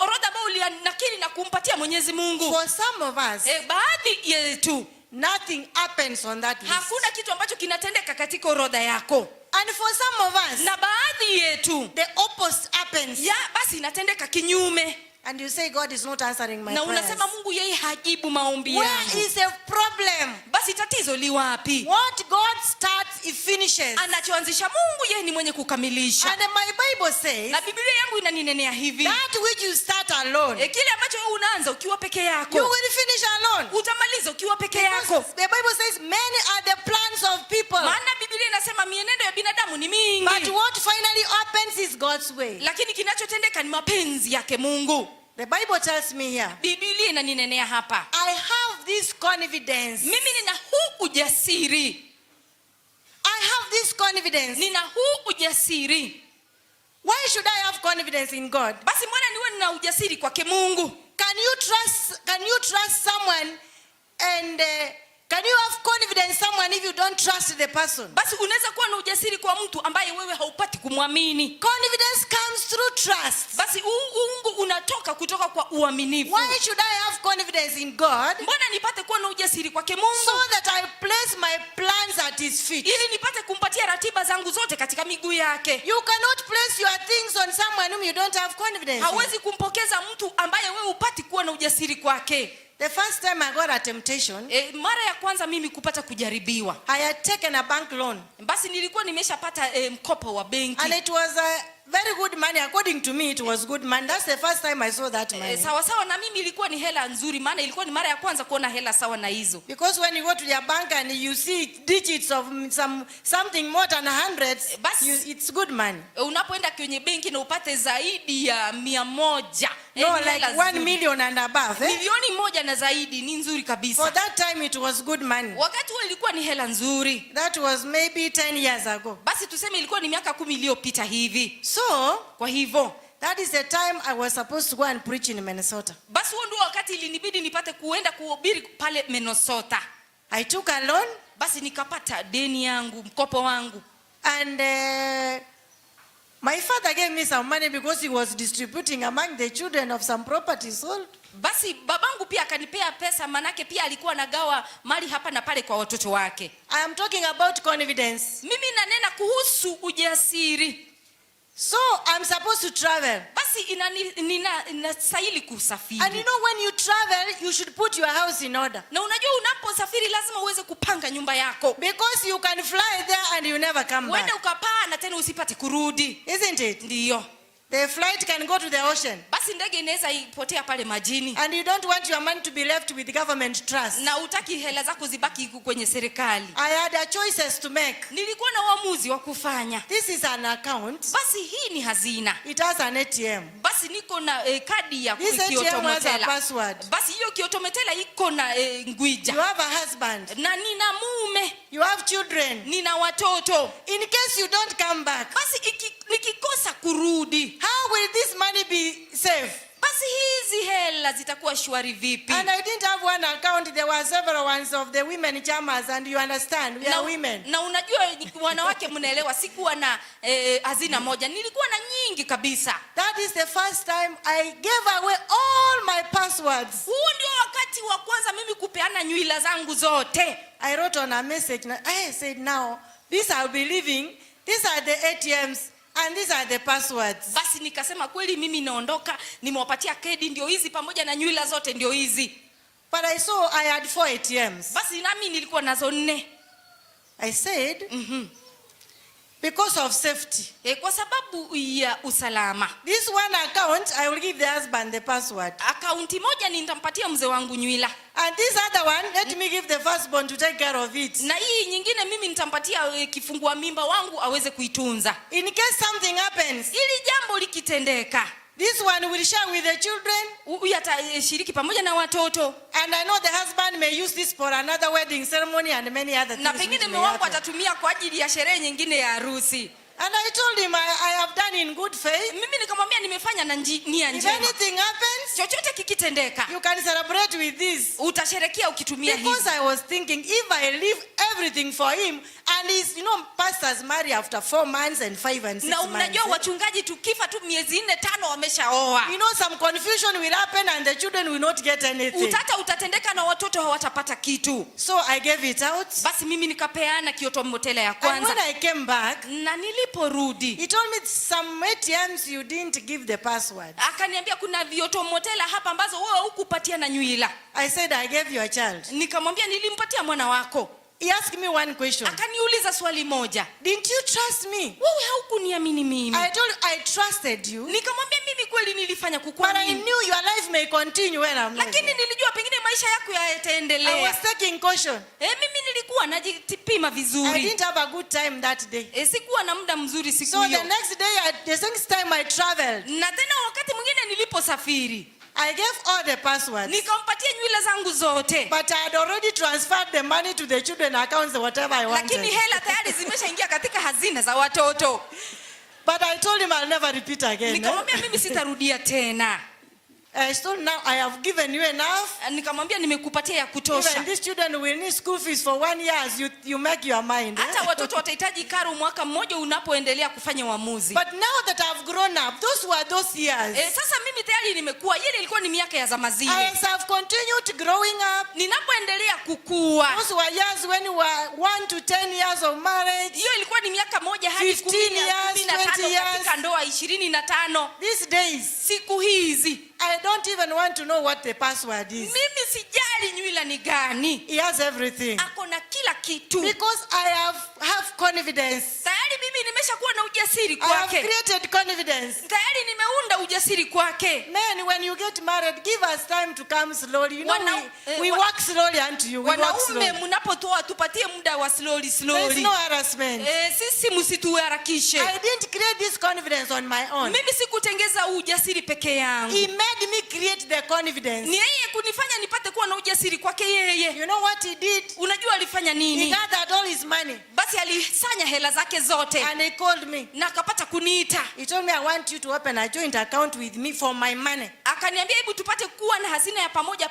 Orodha ambayo ulinakili na kumpatia Mwenyezi Mungu. For some of us, Baadhi yetu nothing happens on that list. Hakuna kitu ambacho kinatendeka katika orodha yako. And for some of us, Na baadhi yetu the opposite happens. Ya basi inatendeka kinyume. And you say God is not answering my Na prayers. unasema Mungu yeye hajibu maombi Where yangu. is the problem? Basi tatizo li wapi? What God starts, he finishes. Anachoanzisha Mungu yeye ni mwenye kukamilisha. And my Bible says, Na Biblia yangu inaninenea hivi. that which you start alone, Kile ambacho wewe unaanza ukiwa peke yako, you will finish alone. utamaliza ukiwa peke yako. Because the Bible says many are the plans of people. Maana Biblia inasema mienendo ya binadamu ni mingi. But what finally happens is God's way. Lakini kinachotendeka ni mapenzi yake Mungu. The Bible tells me here, Biblia inaninenea hapa. I have this confidence. Mimi nina huu ujasiri. I have this confidence. Nina huu ujasiri. Why should I have confidence in God? Basi mbona niwe nina ujasiri kwake Mungu? Can you trust someone and can you have confidence in someone if you don't trust the person? Basi unaweza kuwa na ujasiri kwa mtu ambaye wewe haupati kumwamini. Confidence comes through trust. Basi uungu unatoka kutoka kwa uaminifu. Why should I have confidence in God? Mbona nipate kuwa na ujasiri kwake Mungu? So that I place my plans at his feet. Ili nipate kumpatia ratiba zangu zote katika miguu yake. You cannot place your things on someone whom you don't have confidence in. Hauwezi kumpokeza mtu ambaye wewe hupati kuwa na ujasiri kwake. The first time I got a temptation, Mara ya kwanza mimi kupata kujaribiwa, I had taken a bank loan. Basi nilikuwa nimeshapata mkopo wa benki. And it was a very good money. According to me, it was good money. That's the first time I saw that money. Sawa sawa na mimi ilikuwa ni hela nzuri, maana ilikuwa ni mara ya kwanza kuona hela sawa na hizo. Because when you go to your bank and you see digits of something more than hundreds, it's good money. Unapoenda kwenye benki na upate zaidi ya 100, No, ni like hela 1 nzuri. Million and above. Eh? 1 milioni na zaidi ni nzuri kabisa. For that time, it was good money. Wakati huo ilikuwa ni hela nzuri. That was maybe 10 years ago. Basi tuseme ilikuwa ni miaka 10 iliyopita hivi. So, Kwa hivyo that is the time I was supposed to go and preach in Minnesota. Basi huo ndio wakati ilinibidi nipate kuenda kuhubiri pale Minnesota. I took a loan Basi nikapata deni yangu, mkopo wangu. And my father gave me some money because he was distributing among the children of some property sold. Basi babangu pia akanipea pesa, manake pia alikuwa anagawa mali hapa na pale kwa watoto wake. I am talking about confidence. Mimi nanena kuhusu ujasiri. So I'm supposed to travel. Basi inastahili kusafiri. And you know, when you travel, you should put your house in order. Na unajua unaposafiri lazima uweze kupanga nyumba yako. Because you can fly there and you never come Uende back. ukapaa na tena usipate kurudi. Isn't it? Ndiyo. The flight can go to the ocean. Basi ndege inaweza ipotea pale majini. And you don't want your money to be left with government trust. Na hutaki hela zako zibaki huku kwenye serikali. I had a choices to make. Nilikuwa na uamuzi wa kufanya. This is an account. Basi hii ni hazina. It has an ATM. Basi niko na kadi ya This ATM has a kiotometela. Password. Basi hiyo kiotometela iko na ngwija. You have a husband. Na nina mume. You have children. Nina watoto. In case you don't come back, Basi nikikosa kurudi, how will this money be safe? Basi hizi hela Hela zitakuwa shwari vipi? And I didn't have one account. There were several ones of the women chamas, and you understand, we Na, are women. Na unajua wanawake mnaelewa, sikuwa na hazina moja, nilikuwa na nyingi kabisa. That is the first time I gave away all my passwords. Huu ndio wakati wa kwanza mimi kupeana nywila zangu zote. I wrote on a message. I said, "Now, this I'll be leaving. These are the ATMs, and these are the passwords." Basi nikasema kweli mimi naondoka, nimewapatia kadi ndio hizi pamoja na nywila zote ndio hizi. But I saw I had four ATMs. Basi nami nilikuwa nazo nne. I said, because of safety, Kwa sababu ya usalama, this one account, I will give the husband the password. Akaunti moja nitampatia mzee wangu nywila. And this other one, let me give the firstborn to take care of it. Na hii nyingine mimi nitampatia kifungua mimba wangu aweze kuitunza. In case something happens, ili jambo likitendeka, this one will share with the children. Huyu atashiriki pamoja na watoto. And I know the husband may use this for another wedding ceremony and many other Na things pengine which mume may wangu happen. Atatumia kwa ajili ya sherehe nyingine ya harusi. And I told him I have done in good faith. Mimi nikamwambia nimefanya na nia If njema. Anything happens, Chochote kikitendeka, you can celebrate with this. Utasherekea ukitumia hizi. Because I was thinking, if I leave everything for him, and he's, pastors marry after 4 months and 5 and 6 Na months. unajua wachungaji tukifa tu miezi 4 5 wameshaoa. Some confusion will happen and the children will not get anything. Utata utatendeka na watoto hawatapata kitu. So I gave it out. Basi mimi nikapeana kiotomotela ya And kwanza. when I came back, Na niliporudi, he told me some ATMs you didn't give the password. Akaniambia kuna viotomotela hapa ambazo wewe hukupatia na nywila. I said, "I gave your child." Nikamwambia nilimpatia mwana wako. He asked me one question. Akaniuliza swali moja. "Didn't you trust me?" Wewe haukuniamini mimi? I told you I trusted you. Nikamwambia mimi kweli nilifanya But I kukuamini, knew your life may continue when I'm not lakini there. Nilijua pengine maisha yako I yataendelea. Was taking caution. Mimi nilikuwa najipima I vizuri. Didn't have a good time that day. Sikuwa na muda mzuri siku So hiyo. the next day, the next time I traveled, Na tena wakati mwingine niliposafiri, I gave all the passwords. Nikampatia nywila zangu zote. But I had already transferred the money to the children accounts, whatever I wanted. Lakini hela tayari zimeshaingia katika hazina za watoto. But I told him I'll never repeat again, eh? Nikamwambia mimi sitarudia tena. I told now I have given you enough. Nikamwambia nimekupatia ya kutosha. Even these children will need school fees for one year as you make your mind, eh? Hata watoto watahitaji karo mwaka mmoja unapoendelea kufanya uamuzi. But now that I've grown up, those were those years. Sasa mimi tayari nimekuwa, ile ilikuwa ni miaka ya zama zile. As I've continued growing up, Ninapoendelea kukua, those were years when we were 1 to 10 years of marriage. Hiyo ilikuwa ni miaka 1 hadi 15 10 years, 15 20 years. Katika ndoa, 25. These days, Siku hizi, I don't even want to know what the password is. Mimi sijali nywila ni gani. He has everything. Ako na kila kitu. Because I have confidence. Tayari mimi nimeshakuwa na ujasiri I have kwake. Created confidence. Tayari nimeunda ujasiri kwake. Men, when you get married, give us time to come slowly. We work slowly unto you. We work Wanaume slowly. Mnapotoa tupatie muda wa slowly There is slowly. No harassment. Sisi msituharakishe. I didn't create this confidence on my own. Mimi sikutengeza ujasiri peke yangu. He made me create the confidence. Ni yeye kunifanya nipate kuwa na ujasiri kwake yeye. You know what he did? Unajua alifanya He nini? Gathered all his money Basi alisanya hela zake zote and he called me. Na akapata kuniita. He told me, "I want you to open a joint account with me for my money." Akaniambia hebu tupate kuwa na hazina ya pamoja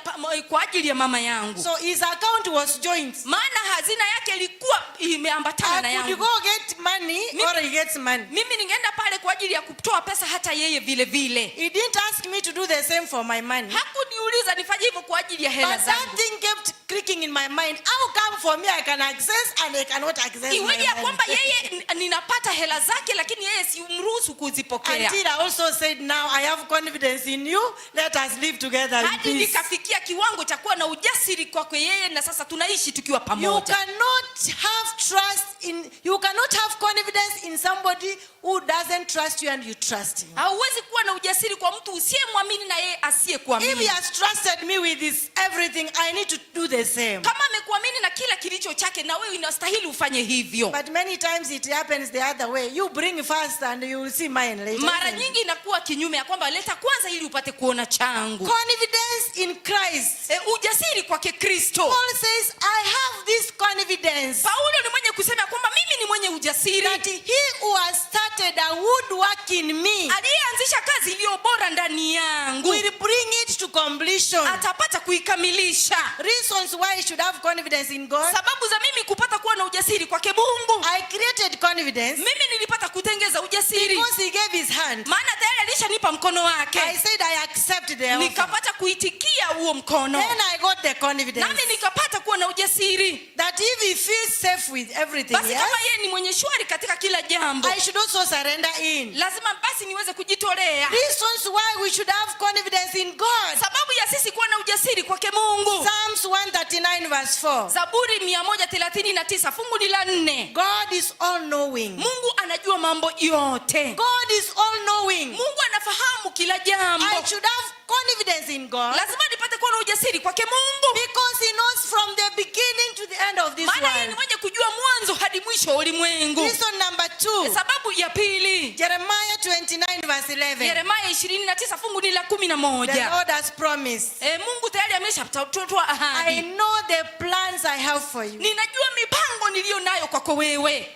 kwa ajili ya mama yangu. So his account was joint. Maana hazina yake ilikuwa imeambatana na I could yangu. Go get money or he gets money. Mimi ningeenda pale kwa ajili ya kutoa pesa hata yeye vile vile. He didn't ask me to do the same for my money. Hakuniuliza nifanye hivyo kwa ajili ya hela But that zangu. Thing kept clicking in my mind. How come for me I can access and I cannot access my Iweje ya money? Kwamba yeye ninapata hela zake lakini yeye simruhusu kuzipokea. Until I also said, "Now I have confidence in you. Let us live together in Hadi peace." nikafikia kiwango cha kuwa na ujasiri kwake yeye na sasa tunaishi tukiwa You pamoja. Cannot have trust in, you cannot have confidence in somebody who doesn't trust you and you trust him. Hauwezi kuwa na ujasiri kwa mtu usiyemwamini na yeye If asiyekuamini. He has trusted me with his everything, I need to do the same. Kama amekuamini na kila kilicho chake na wewe inastahili ufanye hivyo. But many times it happens the other way. You bring first and you will see mine later. Mara nyingi inakuwa kinyume ya kwamba leta kwanza ili upate kuona changu. Confidence in Christ. Ujasiri kwake Kristo. Paul says, "I have this confidence Paulo ni mwenye kusema kwamba mimi ni mwenye ujasiri that he who has started a good work in me aliyeanzisha kazi iliyo bora ndani yangu will bring it to to completion. Atapata kuikamilisha. Reasons why I should have confidence in God. Sababu za mimi kupata kuwa na ujasiri kwake Mungu. I created confidence Mimi nilipata kutengeza ujasiri because He gave His hand. Maana tayari alishanipa mkono wake. I said I accept the offer. Nikapata kuitikia huo mkono. Then I got the confidence Nami nikapata kuwa na ujasiri that if He feels safe with everything, basi yes, kama yeye ni mwenye shwari katika kila jambo, I should also surrender in. Lazima basi niweze kujitolea. Reasons why we should have confidence in God. Sababu ya sisi kuwa na ujasiri kwake Mungu. Psalms 139 verse 4. Zaburi 139 fungu ni la 4. God is all knowing. Mungu anajua mambo yote. God is all knowing. Mungu anafahamu kila jambo. I should have confidence in God Lazima nipate kuwa na ujasiri kwake Mungu because He knows from the beginning to the end of this maana yeye ni world. mwenye kujua mwanzo hadi mwisho wa ulimwengu. Reason number 2. Sababu ya pili. Jeremiah 29 verse 11. Yeremia 29 fungu ni la kumi na The moja. Lord has promised. Mungu tayari ameshatoa I ahadi. know the plans I have for you. Ninajua mipango niliyo nayo kwako wewe.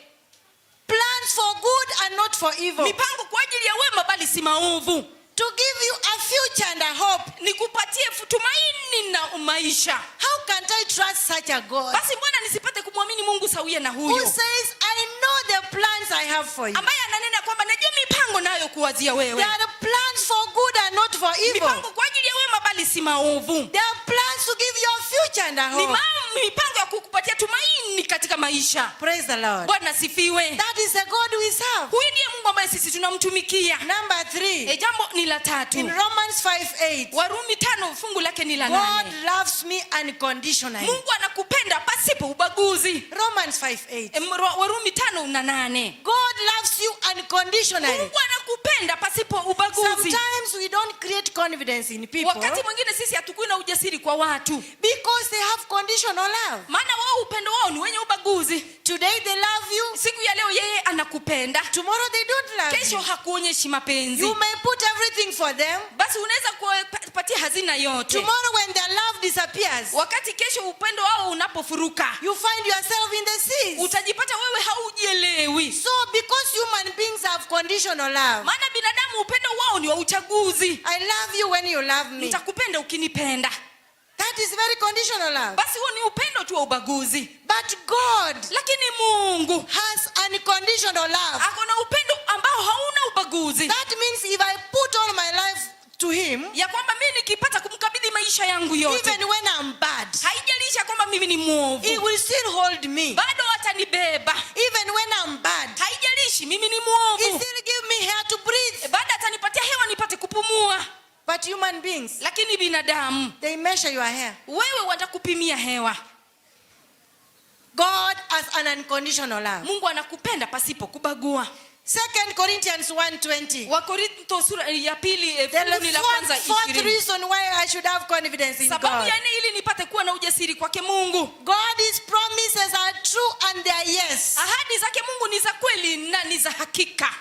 Plans for good and not for evil. Mipango kwa ajili ya wema bali si maovu. To give you a future and a hope. Nikupatie tumaini na maisha. How can't I trust such a God Basi mbona nisipate kumwamini Mungu sawia na who huyo says, I know the plans I have for you? Ambaye ananena kwamba najua mipango nayo kuwazia There wewe. are plans for good and not for evil. Mipango kwa ajili ya wema bali si maovu. There are plans to give you a future and a Ni hope. mipango ya kukupatia tumaini katika maisha. Praise the Lord. Bwana sifiwe. That is the God we serve. Huyu ndiye Mungu ambaye sisi tunamtumikia. Number 3. Jambo ni la tatu. In Romans 5:8, Warumi 5 fungu lake ni la God 8. loves me unconditionally. Mungu anakupenda pasipo ubaguzi. Romans 5:8. Warumi 5:8. God loves you unconditionally. Mungu anakupenda pasipo ubaguzi. Sometimes we don't create confidence in people Wakati mwingine sisi hatukui na ujasiri kwa watu because they have conditional love. maana wao upendo wao ni wenye ubaguzi. Today they love you, Siku ya leo yeye anakupenda, tomorrow they don't love kesho you. hakuonyeshi mapenzi. You may put everything for them. Basi unaweza kuwapatia hazina yote. Tomorrow when their love disappears, Wakati kesho upendo wao unapofuruka, you find yourself in the seas. Utajipata wewe haujielewi. So because human beings have conditional love, Maana binadamu upendo wao ni wa uchaguzi. I love you when you love me. Nitakupenda ukinipenda. That is very conditional love. Basi huo ni upendo tu wa ubaguzi. But God Lakini Mungu has unconditional love. ako na upendo ambao hauna ubaguzi. That means if I put all my life to Him, Ya kwamba mimi nikipata kumkabidhi maisha yangu yote, even when I'm bad, haijalishi kwamba mimi ni mwovu, He will still hold me. bado atanibeba. Even when I'm bad, Haijalishi mimi ni He mwovu, still give me air to breathe. Bado atanipatia hewa nipate kupumua. But human beings, Lakini binadamu, they measure your hair. Wewe watakupimia hewa. God has an unconditional love. Mungu anakupenda pasipo kubagua. 2 Corinthians 1:20. Wakorintho sura ya pili The fungu ni la kwanza fourth 20. reason why I should have confidence in Sababu God. ya nne ili nipate kuwa na ujasiri kwake Mungu. God, His promises are true and they are yes. Ahadi zake Mungu ni za kweli na ni za hakika.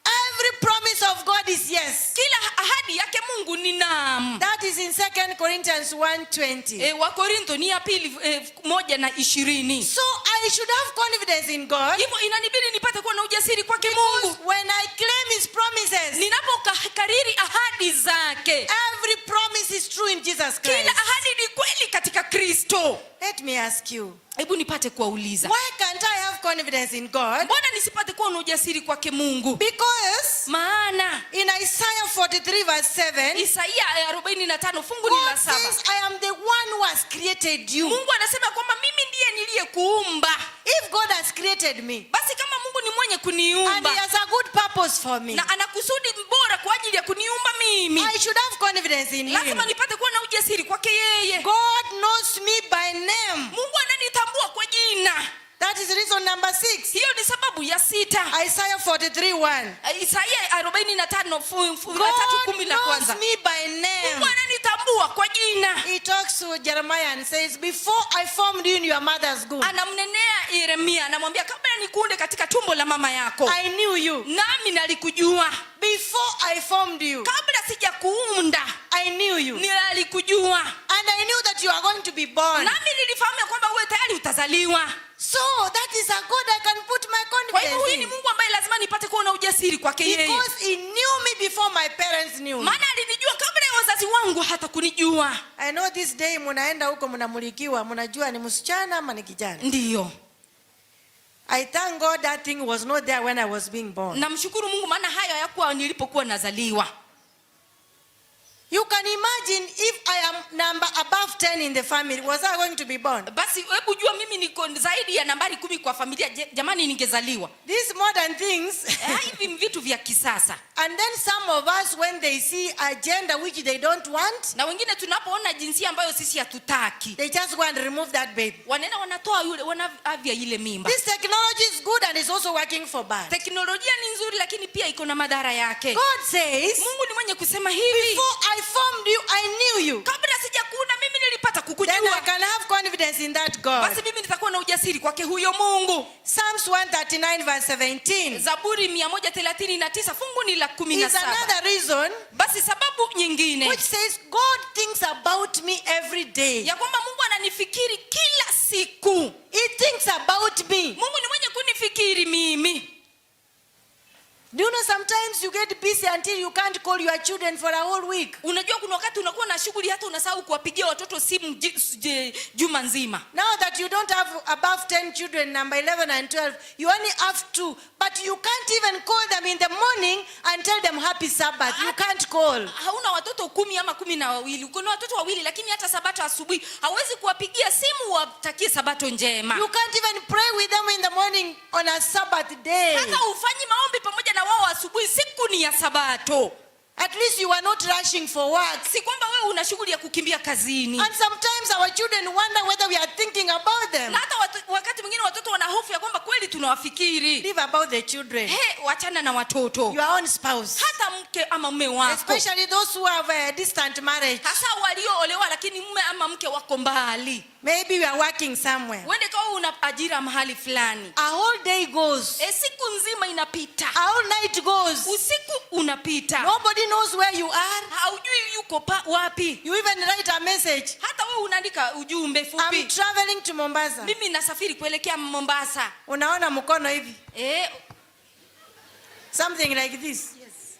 Every promise of God is yes. Kila ahadi yake Mungu ni naam. That is in 2 Corinthians 1:20. Wakorintho ni ya pili 1:20. So I should have confidence in God. Hivyo inanibidi nipate kuwa na ujasiri kwake Mungu. Because when I claim His promises, Ninapokariri ahadi zake, every promise is true in Jesus kila Christ. ahadi ni kweli katika Kristo. Let me ask you, Hebu nipate kuwauliza, why can't I have confidence in God? mbona nisipate kuwa na ujasiri kwake Mungu? Because Maana in Isaiah 43 verse 7, Isaia 45 fungu ni la God 7, says, I am the one who has created you. Mungu anasema kwamba mimi ndiye niliyekuumba. If God has created me Basi kama Mungu ni mwenye and kuniumba He has a good purpose for me, na ana kusudi bora kwa ajili ya kuniumba mimi, I should have confidence in Him. lazima nipate kuwa na ujasiri kwake yeye. God knows me by name. Mungu ananitambua kwa jina. That is reason number 6. Hiyo ni sababu ya 6. Isaiah 43:1. Isaia 45 fungu la tatu God kumi la knows kwanza. me by name. Mungu ananitambua kwa jina. He talks to Jeremiah and says, before I formed you in your mother's womb, Anamnenea Yeremia, anamwambia kabla nikuunde katika tumbo la mama yako, I knew you. nami nalikujua. Before I formed you, Kabla sijakuunda, I knew you. nilikujua. And I knew that you are going to be born. Nami nilifahamu ya kwamba wewe tayari utazaliwa. So that is a God I can put my Kwa hivyo huyu confidence ni in. Mungu ambaye lazima nipate kuwa na ujasiri kwake yeye. Because He knew me before my parents knew me. Maana alinijua kabla ya wazazi Mzazi wangu hata kunijua. I know this day munaenda huko mnamulikiwa, mnajua ni msichana ama ni kijana. Ndiyo. I thank God that thing was not there when I was being born. Namshukuru Mungu maana hayo hayakuwa nilipokuwa nazaliwa. You can imagine if I am number above 10 in the family, was I going to be born? Basi hebu jua mimi niko zaidi ya nambari 10 kwa familia. Jamani, ningezaliwa? These modern things. Hivi vitu vya kisasa. And then some of us, when they see a gender which they don't want, Na wengine tunapoona jinsia ambayo sisi hatutaki, they just go and remove that baby. Wanaenda wanatoa yule, wanaavya ile mimba. This technology is good and it's also working for bad. Teknolojia ni nzuri lakini pia iko na madhara yake. God says, Mungu ni mwenye kusema hivi, before I formed you, I knew you. Kabla sijakuunda mimi nilipata Then I kukujua. can have confidence in that God. Basi mimi nitakuwa na ujasiri kwake huyo Mungu. Psalms 139 verse 17 Zaburi 139 fungu ni la kumi na is saba. Another reason Basi sababu nyingine which says God thinks about me every day. Ya kwamba Mungu ananifikiri kila siku. He thinks about me. Mungu ni mwenye kunifikiri mimi. Do you know sometimes you get busy until you can't call your children for a whole week? Unajua kuna wakati unakuwa na shughuli hata unasahau kuwapigia watoto simu juma nzima. Now that you don't have above 10 children, number 11 and 12, you only have two. But you can't even call them in the morning and tell them happy Sabbath. You can't call. Hauna watoto 10 ama 12, uko na watoto wawili, lakini hata sabato asubuhi hauwezi kuwapigia simu watakie sabato njema. You can't even pray with them in the morning on a Sabbath day. Hata hufanyi maombi pamoja na wao asubuhi, siku ni ya sabato. At least you are not rushing for work. Si kwamba wewe una shughuli ya kukimbia kazini. And sometimes our children wonder whether we are thinking about them. Na hata wakati mwingine watoto wana hofu ya kwamba kweli tunawafikiri. Leave about the children. He, wachana na watoto. Your own spouse. Hata mke ama mume wako. Especially those who have a distant marriage. Hasa walioolewa lakini mume ama mke wako mbali. Maybe we are working somewhere. Uende kama una ajira mahali fulani. A whole day goes. E, siku nzima inapita. A whole night goes. Usiku unapita. Nobody knows where you are. Haujui yuko wapi. You even write a message. Hata wewe unaandika ujumbe fupi. I'm traveling to Mombasa. Mimi nasafiri kuelekea Mombasa. Unaona mkono hivi. Something like this. Yes.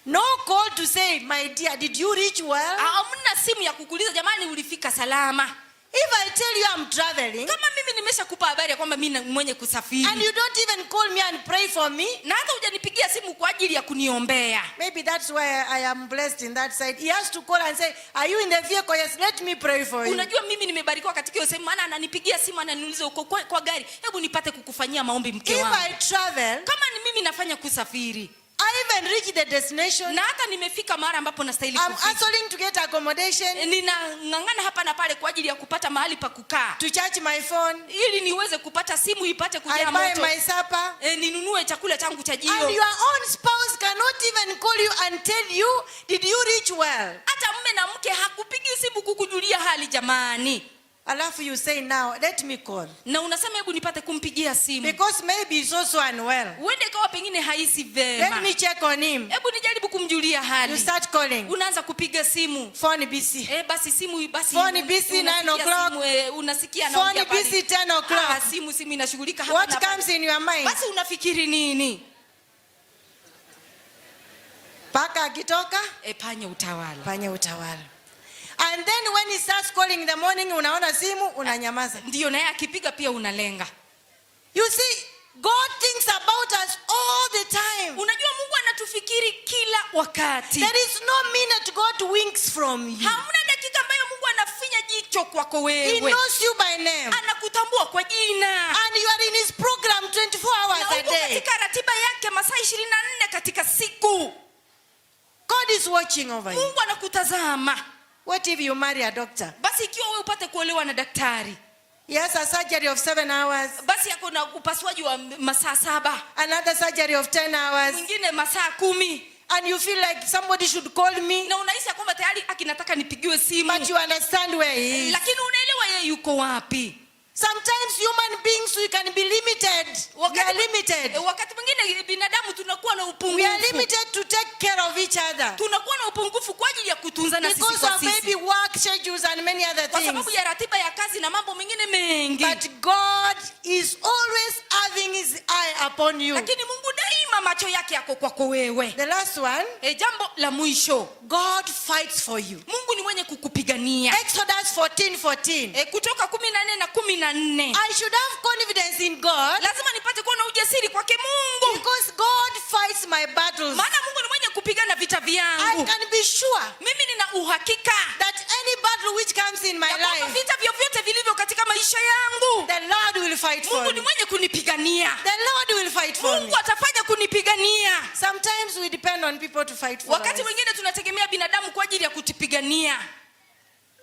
No call to say, my dear, did you reach well? Hamna simu ya kukuuliza jamani ulifika salama. If I tell you I'm traveling, Kama mimi nimeshakupa habari ya kwamba mimi mwenye kusafiri, and you don't even call me and pray for me, na hata hujanipigia simu kwa ajili ya kuniombea. Maybe that's why I am blessed in that side. He has to call and say, are you in the vehicle? Yes, let me pray for you. Unajua mimi nimebarikiwa katika hiyo sehemu, maana ananipigia simu ananiuliza uko kwa gari, hebu nipate kukufanyia maombi mke If wangu. I travel, Kama ni mimi nafanya kusafiri, I even reach the destination. Na hata nimefika mahali ambapo nastahili I'm kufika. hustling to get accommodation, Ninang'ang'ana hapa na pale kwa ajili ya kupata mahali pa kukaa, to charge my phone. Ili niweze kupata simu ipate I kujaa buy moto. my supper. Ninunue chakula changu cha And jio. your own spouse cannot even call you and tell you, did you reach well? Hata mume na mke hakupigi simu kukujulia hali jamani. Alafu you say now, let me call. Na unasema hebu nipate kumpigia simu. Because maybe he's also unwell. Uende kawa pengine haisi vema. Let me check on him. Hebu nijaribu kumjulia You hali. start calling. Unaanza kupiga simu. Phone busy. Basi simu basi. Phone busy 9 Unasikia o'clock. simu, unasikia Phone anaongea pale. busy 10 o'clock. Simu inashughulika hapa What na pale. comes in your mind? Basi unafikiri nini? Paka akitoka, Panya utawala. Panya utawala. And then when he starts calling in the morning, unaona simu, unanyamaza. Ndio, naye akipiga pia unalenga. You see, God thinks about us all the time. Unajua Mungu anatufikiri kila wakati. There is no minute God winks from you. Hamna dakika ambayo Mungu anafinya jicho kwako He wewe. knows you by name. Anakutambua kwa jina. And you are in his program 24 hours Na a uko day. katika ratiba yake masaa 24 katika siku. God is watching over you. Mungu anakutazama. What if you marry a doctor? Basi ikiwa wewe upate kuolewa na daktari, He has a surgery of 7 hours, basi yako na upasuaji wa masaa 7, another surgery of 10 hours, mwingine masaa 10, and you feel like somebody should call me, na unahisi ya kwamba tayari akinataka nipigiwe simu, but you understand where he is. Lakini unaelewa yeye yuko wapi. Sometimes human beings, we can be limited. We are limited. Wakati mwingine binadamu tunakuwa na We are upungufu. limited to take care of each other. Tunakuwa na upungufu kwa ajili ya kutunzana sisi Because kwa of maybe sisi. work schedules and many other kwa things. Sababu ya ratiba ya kazi na mambo mengine mengi. But God is always having his eye upon you. Lakini Mungu daima macho yake yako kwako wewe. The last one, E, jambo la mwisho, God fights for you. Mungu ni mwenye kukupigania. Exodus 14:14. E, Kutoka 14 na 14. I should have confidence in God Lazima nipate kuwa na ujasiri kwake Mungu, because God fights my battles. Maana Mungu ni mwenye kupigana vita I vyangu. can be sure Mimi nina uhakika that any battle which comes in my ya kwamba life, vita vyovyote vilivyo katika maisha yangu, the Lord will fight for Mungu ni me. mwenye kunipigania. The Lord will fight for me. Mungu atafanya kunipigania. Sometimes we depend on people to fight for Wakati us. mwingine tunategemea binadamu kwa ajili ya kutupigania.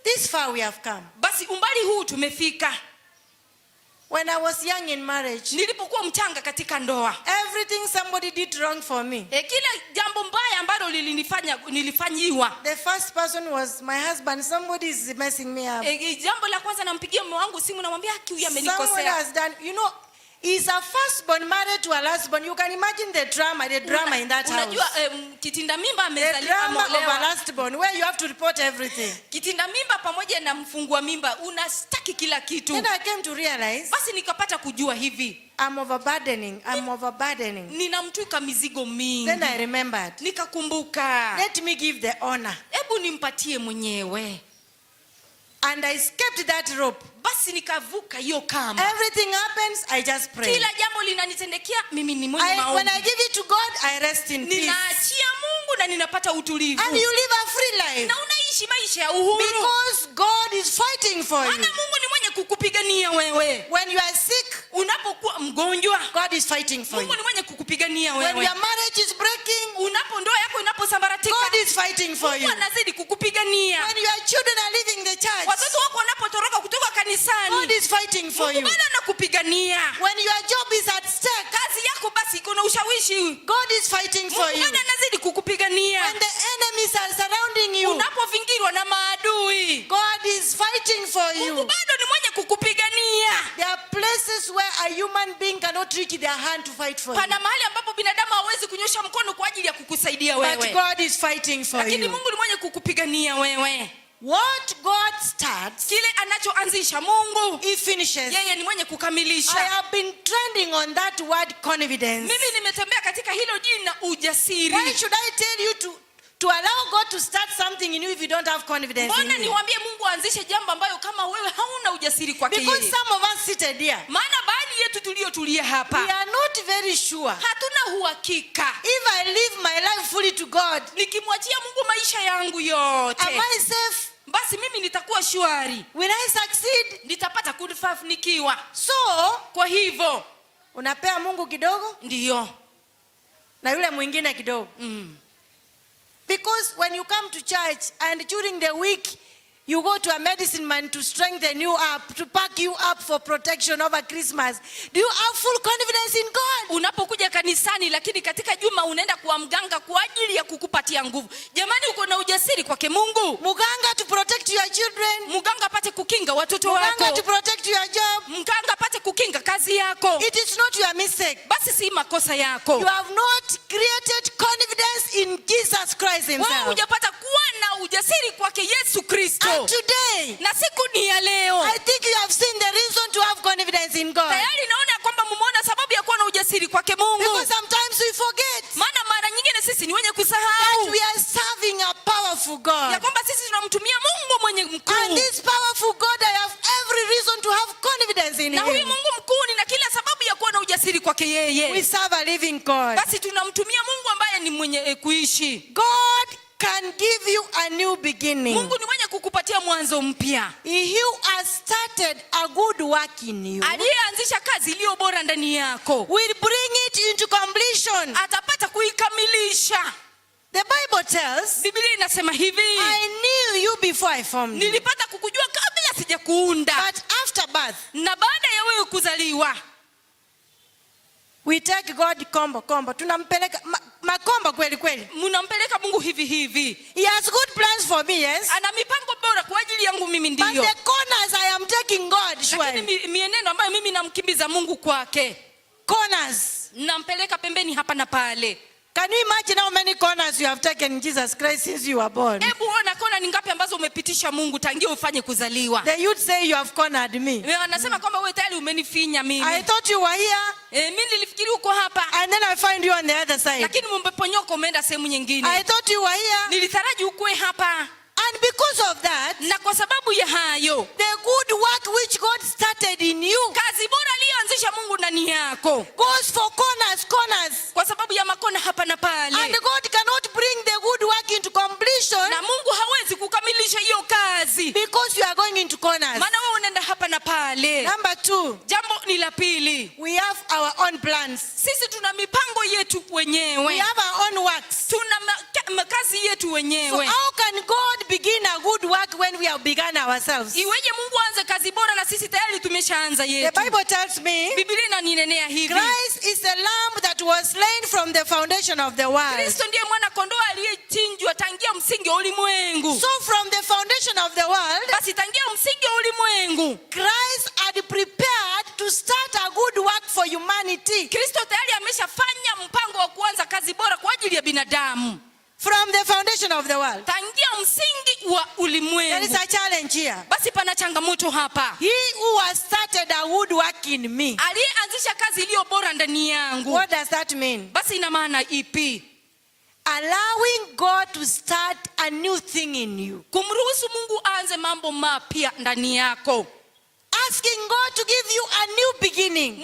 This far we have come. Basi umbali huu tumefika. When I was young in marriage, Nilipokuwa mchanga katika ndoa, everything somebody did wrong for me, e, kila jambo mbaya ambalo lilinifanya nilifanyiwa, the first person was my husband. Somebody is messing me up. E, e, jambo la kwanza nampigia mume wangu simu, namwambia, haki huyu Someone amenikosea. Has done, he's a firstborn married to a lastborn. You can imagine the drama in that house. Unajua kitinda mimba The amezaliwa drama of a ameolewa. Lastborn where you have to report everything. Kitinda mimba pamoja na mfungua mimba unastaki kila kitu. Then I came to realize Basi nikapata kujua hivi, I'm overburdening. I'm overburdening. Ninamtwika mizigo mingi. Then I remembered. Nikakumbuka, Let me give the honor. Hebu nimpatie mwenyewe. And I skipped that rope. Basi nikavuka hiyo kamba. Everything happens, I just pray. Kila jambo linanitendekea mimi ni mwenye When maombi. I give it to God, I rest in peace. Ninaachia Mungu na ninapata utulivu. And you live a free life. Na unaishi maisha ya uhuru, Because God is fighting for you. Maana Mungu ni mwenye kukupigania wewe. When you are sick, Unapokuwa mgonjwa, God is fighting for Mungu you. Ni mwenye kukupigania When wewe. your marriage is breaking, Unapo ndoa yako inaposambaratika, God is fighting for Mungu you. Anazidi kukupigania. When your children are leaving the church, Watoto wako wanapotoroka kutoka God kanisani, is fighting for Mungu you. bado anakupigania. When your job is at stake, Kazi yako basi iko na ushawishi, God is fighting for Mungu you. bado anazidi kukupigania. When the enemies are surrounding you, Unapovingirwa na maadui, God is fighting for Mungu you. Bado ni mwenye kukupigania. There are places where a human being cannot reach their hand to fight for you. Pana mahali ambapo binadamu hawezi kunyosha mkono kwa ajili ya kukusaidia But wewe, God is fighting for lakini you. Mungu ni mwenye kukupigania wewe. What God starts, Kile anachoanzisha Mungu, He finishes. Yeye ni mwenye I kukamilisha. have been trending on that word confidence. Mimi nimetembea katika hilo jina ujasiri. Why should I tell you to allow God to start something in you if you don't have confidence in Mbona Him? niwaambie Mungu aanzishe jambo ambayo kama wewe hauna ujasiri kwake Because yeye? some of us seated here, Maana baadhi yetu tuliotulia we hapa are not very sure. Hatuna uhakika. If I live my life fully to God, Nikimwachia Mungu maisha yangu yote, am I safe? Basi mimi nitakuwa shwari? Will I succeed? Nitapata kufanikiwa? So, Kwa hivyo unapea Mungu kidogo ndiyo na yule mwingine kidogo. Because when you come to church and during the week you go to a medicine man to strengthen you up, to pack you up for protection over Christmas, do you have full confidence in God? Unapokuja kanisani lakini katika juma unaenda kwa mganga kwa ajili ya kukupatia nguvu, jamani, uko na ujasiri kwake Mungu? Muganga to protect your children, Mganga apate kukinga watoto muganga wako, to protect your job. Mganga apate kukinga kazi yako. It is not your mistake. Basi si makosa yako. You have not created confidence in Jesus Christ Wewe Himself. hujapata kuwa na ujasiri kwake Yesu Kristo. And today, Na siku ni ya leo, I think you have seen the reason to have confidence in God. Tayari naona ya kwamba mumeona sababu ya kuwa na ujasiri kwake Mungu. Because sometimes we forget Maana mara nyingine sisi ni wenye that kusahau we are serving a powerful God. Ya kwamba sisi tunamtumia Mungu mwenye mkuu. And this powerful God, I have every reason to have confidence in Na huyu Him. Mungu mkuu nina kila sababu ya kuwa na ujasiri kwake We yeye. Serve a living God. Basi tunamtumia Mungu ambaye ni mwenye kuishi. God can give you a new beginning. Mungu ni mwenye kukupatia mwanzo mpya. He who has started a good work in you Aliyeanzisha kazi iliyo bora ndani yako will bring it into completion. Atapata kuikamilisha. The Bible tells, Biblia inasema hivi, I knew you before I formed you. Nilipata kukujua kabla sijakuunda. But after birth, Na baada ya wewe kuzaliwa, we take God kombo kombo. Tunampeleka makombo kweli kweli. Mnampeleka Mungu hivi hivi. He has good plans for me, yes. Ana mipango bora kwa ajili yangu mimi, But ndiyo. the corners I am taking God, Lakini surely. mienendo ambayo mimi namkimbiza Mungu kwake, Corners. Nampeleka pembeni hapa na pale. Can you imagine how many corners you have taken Jesus Christ since you were born? Hebu ona kona ni ngapi ambazo umepitisha Mungu tangia ufanye kuzaliwa. The youth say you have cornered me. Wanasema kwamba wewe tayari umenifinya mimi. I thought you were here Mimi nilifikiri uko hapa, and then I find you on the other side. Lakini umeponyoka umeenda sehemu nyingine. I thought you were here. Nilitaraji ukuwe hapa. And because of that, Na kwa sababu ya hayo, the good work which God started in you kazi bora aliyoanzisha Mungu ndani yako, goes for corners, corners. Kwa sababu ya makona hapa na pale, And God cannot bring the good work into completion na Mungu hawezi kukamilisha hiyo kazi, because you are going into corners. Maana wewe unaenda hapa na pale. Number two, Jambo ni la pili, we have our own plans. Sisi tuna mipango yetu We wenyewe, have our own works. Tuna makazi yetu So wenyewe. how can God begin a good work when we have begun ourselves? Iweje Mungu aanze kazi bora na sisi tayari tumeshaanza The yetu? Bible tells me Biblia inaninenea hivi, Christ is the lamb that was slain from the foundation of the world. Kristo ndiye mwana kondoo aliyechinjwa tangia msingi wa ulimwengu. So from the foundation of the world, Basi tangia msingi wa ulimwengu, Christ had prepared to start a good work for humanity. Kristo tayari ameshafanya mpango wa kuanza kazi bora kwa ajili ya binadamu. From the foundation of the world. Tangia msingi wa There is ulimwengu. A challenge here. Basi pana changamoto hapa. He who has started a good work in me. Aliyeanzisha kazi iliyo bora ndani yangu. What does that mean? Basi ina maana ipi? Allowing God to start a new thing in you. Kumruhusu Mungu aanze mambo mapya ndani yako. Asking God to give you a new beginning.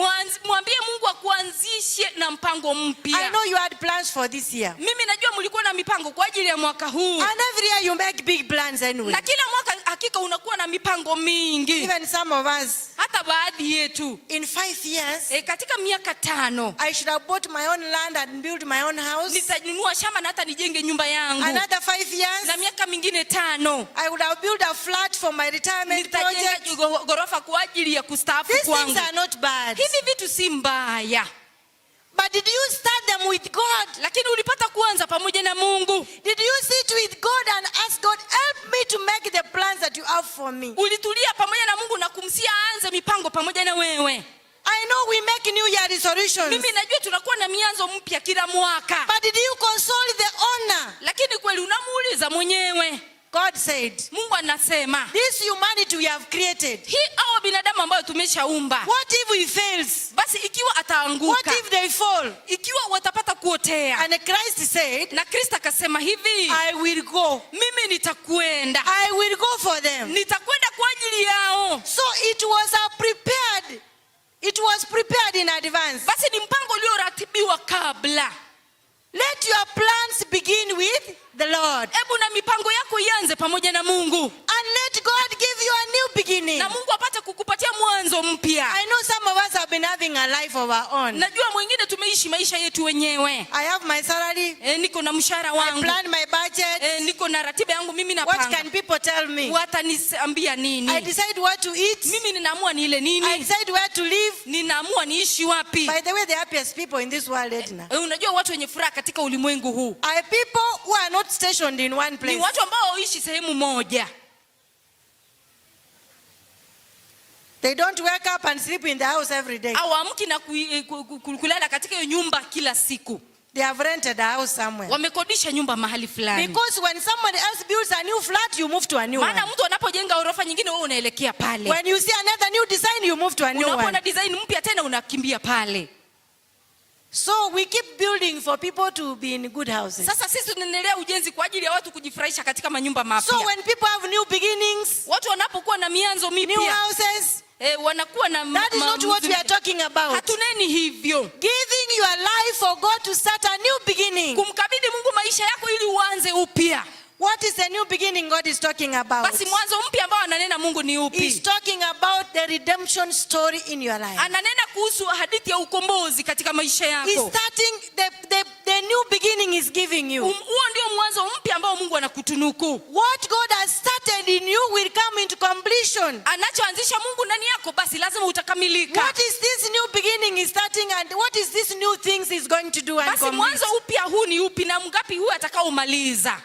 Mwambie Mungu akuanzishe na mpango mpya. I know you had plans for this year. Mimi najua mlikuwa na mipango kwa ajili ya mwaka huu. And every year you make big plans anyway. Na kila mwaka hakika unakuwa na mipango mingi. Even some of us, Hata baadhi yetu. In 5 years, Katika miaka 5 I should have bought my own land and built my own house. Nitanunua shamba na hata nijenge nyumba yangu. Another 5 years, Na miaka mingine 5 I would have built a flat for my retirement nitajenga project. Ghorofa kwa ajili ya kustaafu These kwangu. things are not bad. Hivi vitu si mbaya. But did you start them with God? Lakini ulipata kuanza pamoja na Mungu? Did you sit with God and ask God, "Help me to make the plans that you have for me"? Ulitulia pamoja na Mungu na kumsihi aanze mipango pamoja na wewe? I know we make New Year resolutions. Mimi najua tunakuwa na mianzo mpya kila mwaka. But did you consult the owner? Lakini kweli unamuuliza mwenyewe? God said, Mungu anasema, "This humanity we have created, hii hawa binadamu ambayo tumeshaumba, what if he fails? Basi ikiwa What ataanguka, if they fall?" ikiwa watapata kuotea? And Christ said, Na Kristo akasema hivi, "I will go. Mimi nitakwenda, I will go for them." Nitakwenda kwa ajili yao. So it was prepared in advance. Basi ni mpango ulioratibiwa kabla. Let your plans begin with the Lord. Hebu na mipango yako ianze pamoja na Mungu, And let God give you a new beginning. Na Mungu apate kukupatia mwanzo mpya. I know some of us have been having a life of our own. Najua mwingine tumeishi maisha yetu wenyewe. I have my salary. Niko na mshahara I wangu. plan my budget. Niko na ratiba yangu mimi What napanga. can people tell me? Wataniambia I nini? Decide what to eat. Mimi ninaamua nile I nini, decide where to live. Ninaamua niishi wapi. By the way, the happiest people in this world, Edna, Unajua watu wenye furaha katika ulimwengu huu are people who are not stationed in one ni place. Watu ambao hawaishi sehemu moja. They don't wake up and sleep in the house every day. Hawaamki na kulala katika hiyo nyumba kila siku. They have rented a house somewhere. Wamekodisha nyumba mahali fulani. Because when somebody else builds a new flat, you move to a new Maana one. mtu anapojenga orofa nyingine, wewe unaelekea pale. When you see another new design, you move to a new Unapoona one. Design mpya tena unakimbia pale. So we keep building for people to be in good houses. Sasa sisi tunaendelea ujenzi kwa ajili ya watu kujifurahisha katika manyumba So mapya. when people have new beginnings, Watu wanapokuwa na mianzo new mipya, houses, wanakuwa na that is not what we are talking about. Hatuneni hivyo. Giving your life for God to start a new beginning. Kumkabidhi Mungu maisha yako ili uanze upya. What is the new beginning God is talking about? Basi mwanzo mpya ambao ananena Mungu ni He's upi? Talking about the redemption story in your life. Ananena kuhusu hadithi ya ukombozi katika maisha He's yako. starting the new beginning is giving you. Huo ndio mwanzo mpya ambao Mungu anakutunuku. What God has started in you will come into completion. Anachoanzisha Mungu ndani yako basi lazima utakamilika. What is this new beginning is starting and what is this new things he's going to do and Basi complete? mwanzo upya huu ni upi na mgapi huu atakaomaliza?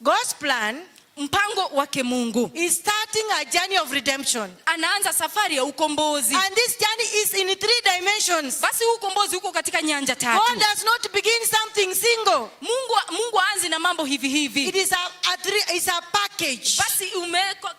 God's plan Mpango wake Mungu is starting a journey of redemption. Anaanza safari ya ukombozi. And this journey is in three dimensions. Basi huu ukombozi uko katika nyanja tatu. God does not begin something single. Mungu aanzi na mambo hivi hivi. It is it's a package. Basi umewekwa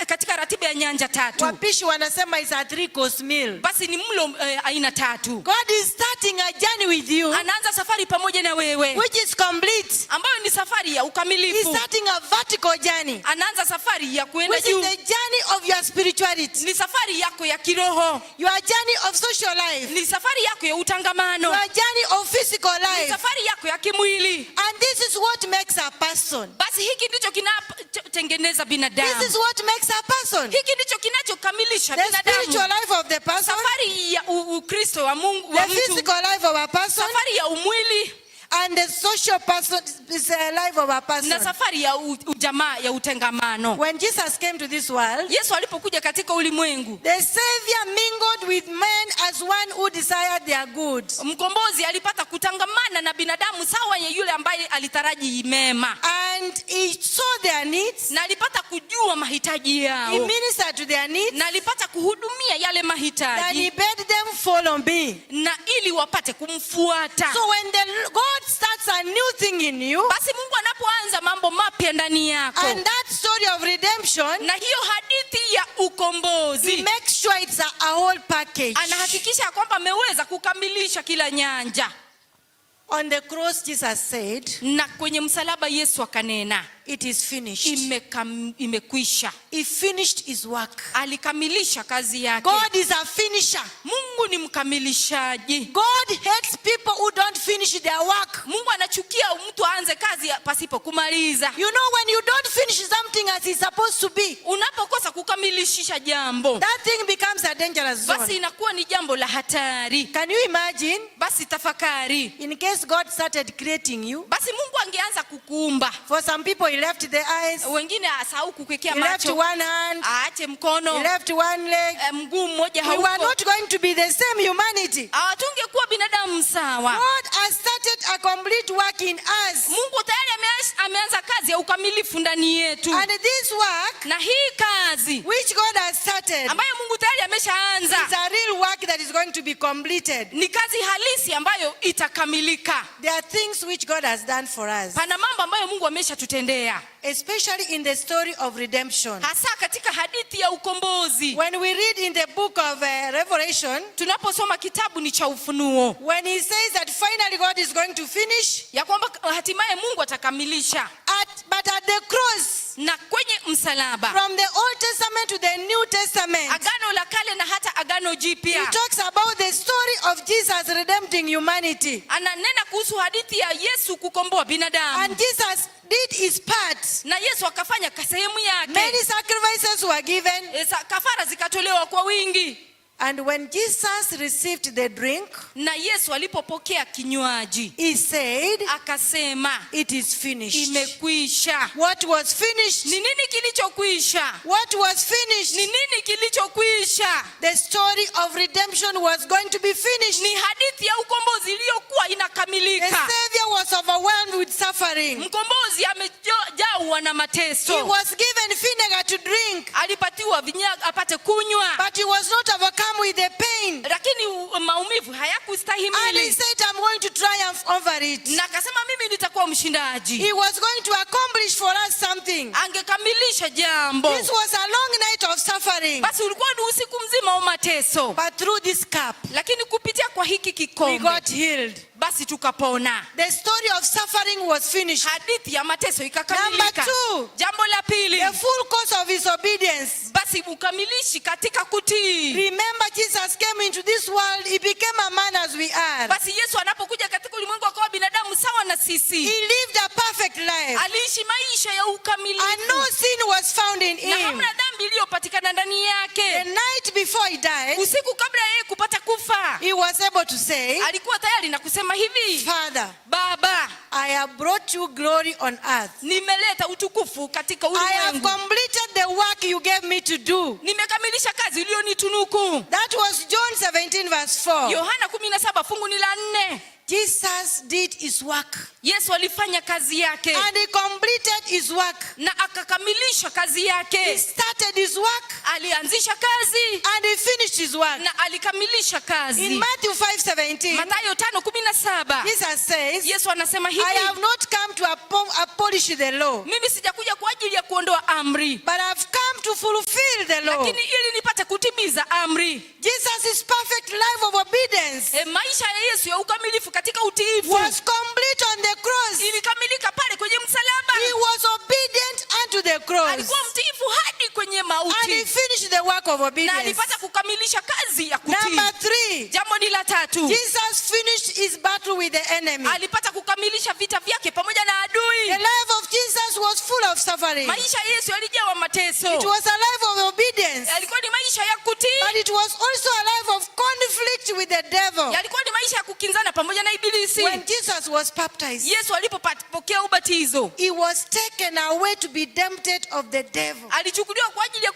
katika ratiba ya nyanja tatu. Wapishi wanasema it's a three course meal. Basi ni mlo aina tatu. God is starting a journey with you Anaanza safari pamoja na wewe which is complete. Ambayo ni safari ya He's ukamilifu. Starting a vertical journey, Anaanza safari ya kuenda which is juu. The journey of your spirituality, Ni safari yako ya kiroho, your journey of social life, ni safari yako ya utangamano, your journey of physical ni life. Safari yako ya kimwili. And this is what makes a person. Basi hiki ndicho kinachotengeneza binadamu. This is what makes a person. Hiki ndicho kinachokamilisha The binadamu. Spiritual life of the person, Safari ya Ukristo wa Mungu wa the mtu, physical life of a person, safari ya umwili and the social person is the life of a na person. Safari ya ujamaa ya utengamano. When Jesus came to this world, Yesu alipokuja katika ulimwengu, the Savior mingled with men as one who desired their good. Mkombozi alipata kutangamana na binadamu sawa ya yule ambaye alitaraji mema. And he saw their needs. Na alipata kujua mahitaji He yao. Ministered to their needs. Na alipata kuhudumia yale And mahitaji. He bade them follow me. Na ili wapate kumfuata. So when the God starts a new thing in you, Basi Mungu anapoanza mambo mapya ndani yako, and that story of redemption, na hiyo hadithi ya he ukombozi, makes sure it's a whole package. Anahakikisha kwamba ameweza kukamilisha kila nyanja. On the cross, Jesus said, Na kwenye msalaba Yesu akanena, "It is finished." Imekwisha. He finished his work. Alikamilisha kazi yake. God is a finisher. Mungu ni mkamilishaji. God hates people who don't finish their work. Mungu anachukia mtu aanze kazi pasipo kumaliza. When you don't finish something as it's supposed to be, Unapokosa kukamilishisha jambo, that thing becomes a dangerous basi zone. Inakuwa ni jambo la hatari. Can you imagine? Basi tafakari. In case God started creating you, Basi Mungu angeanza kukuumba. For some people, He left the eyes, Wengine asahau kukuwekea He left macho, one hand, aache mkono, He left one leg. Mguu mmoja We were hauko. Not going to be the same humanity. Hatungekuwa binadamu sawa. God has started a complete work in us. Mungu tayari ameanza kazi ya ukamilifu ndani yetu. And this work, Na hii kazi which God has started, ambayo Mungu tayari ameshaanza is a real work that is going to be completed. Ni kazi halisi ambayo itakamilika. There are things which God has done for us, Pana mambo ambayo Mungu ameshatutendea, especially in the story of redemption. Hasa katika hadithi ya ukombozi. When we read in the book of Revelation, Tunaposoma kitabu ni cha Ufunuo, when he says that finally God is going to finish, ya kwamba hatimaye Mungu atakamilisha, but at the cross, na kwenye msalaba, from the Old Testament to the New Testament, Agano la Kale na hata Agano he Jipya, talks about the story of Jesus redempting humanity. Ananena kuhusu hadithi ya Yesu kukomboa binadamu. And Jesus did his part. Na Yesu akafanya sehemu yake. Many sacrifices were given. Kafara zikatolewa kwa wingi. And when Jesus received the drink, Na Yesu alipopokea kinywaji, he said, akasema, "It is finished." Imekwisha. What was finished? Ni nini kilichokwisha? What was finished? Ni nini kilichokwisha? The story of redemption was going to be finished. Ni hadithi ya ukombozi iliyokuwa The inakamilika. Savior was overwhelmed with suffering. Mkombozi amejawa na He mateso. Was given vinegar to drink, Alipatiwa vinyago apate kunywa, but he was not overcome with the pain. Lakini maumivu And he hayakustahimili. Said, "I'm going to triumph over it." Na akasema mimi nitakuwa mshindaji. He was going to accomplish for us something. Angekamilisha jambo. This was a long night of suffering. Basi ulikuwa ni usiku mzima wa mateso, But through this cup, lakini kupitia kwa hiki we kikombe got healed. Basi tukapona. The story of suffering was finished. Hadithi ya mateso ikakamilika. Number two, Jambo la pili, the full course of his obedience. Basi ukamilishi katika kutii. Remember, Jesus came into this world, he became a man as we are. Basi Yesu anapokuja katika ulimwengu akawa binadamu sawa na sisi. He lived a perfect life. Aliishi maisha ya ukamilifu. And no sin was found in Na him. hamna dhambi iliyopatikana ndani The yake. Night before he died, Usiku kabla ya yeye kupata kufa, he was able to say, alikuwa tayari na kusema hivi, "Father, Baba, I have brought you glory on earth. Nimeleta utukufu katika I have ulimwengu. Completed the work you gave me to do." Nimekamilisha kazi uliyonitunuku. That was John 17, verse 4. Yohana 17 fungu ni la nne. Jesus did his work. Yesu alifanya kazi yake. And he completed his work. Na akakamilisha kazi He yake. Started his work Alianzisha kazi and he finished his work. Na alikamilisha In kazi. Matthew 5:17, Mathayo 5:17, Jesus says, Yesu anasema hivi, "I have not come to abolish the law, mimi sijakuja kwa ajili ya kuondoa amri, but I've come to fulfill the law." lakini ili nipate kutimiza amri. Jesus' perfect life of obedience E, maisha ya Yesu ya ukamilifu katika utiifu was complete on the cross. Ilikamilika pale kwenye msalaba. He was obedient unto the cross. Alikuwa mtiifu hadi kwenye And he mauti finished the work of na obedience. alipata kukamilisha kazi ya kutii. Number three, Jambo ni la tatu, Jesus finished his battle with the enemy. Alipata kukamilisha vita vyake pamoja na The adui. Life of Jesus was full of suffering. Maisha ya Yesu yalijawa mateso. It was a life of obedience, Yalikuwa ni maisha ya kutii, but it was also a life of conflict with the devil. Yalikuwa ni maisha ya kukinzana pamoja na ibilisi. When Jesus was baptized, Yesu alipopokea ubatizo, he was taken away to be tempted of the devil. Alichukuliwa kwa ajili ya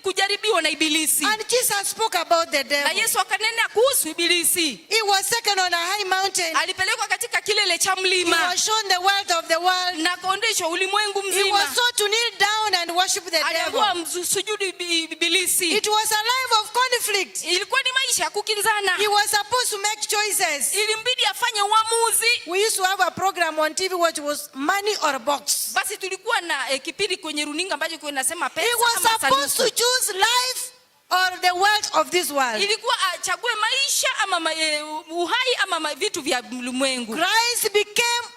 kujaribiwa na ibilisi. And Jesus spoke about the Na devil. Yesu akanena kuhusu ibilisi. He was taken on a high mountain. Alipelekwa katika kilele cha He mlima was shown the wealth of the world. Na akaonyeshwa ulimwengu He mzima. was told to kneel down and worship the devil. Aliambiwa amsujudu ibilisi. It was a life of conflict. Ilikuwa ni maisha ya kukinzana. He was supposed to make choices. Ilimbidi afanye uamuzi. We used to have a program on TV which was Money or Box. Basi tulikuwa na kipindi kwenye runinga ambacho kilikuwa inasema pesa He was ama supposed sanduku. To choose life or the wealth of this world. Ilikuwa achague maisha ama uhai ama vitu vya ulimwengu. Christ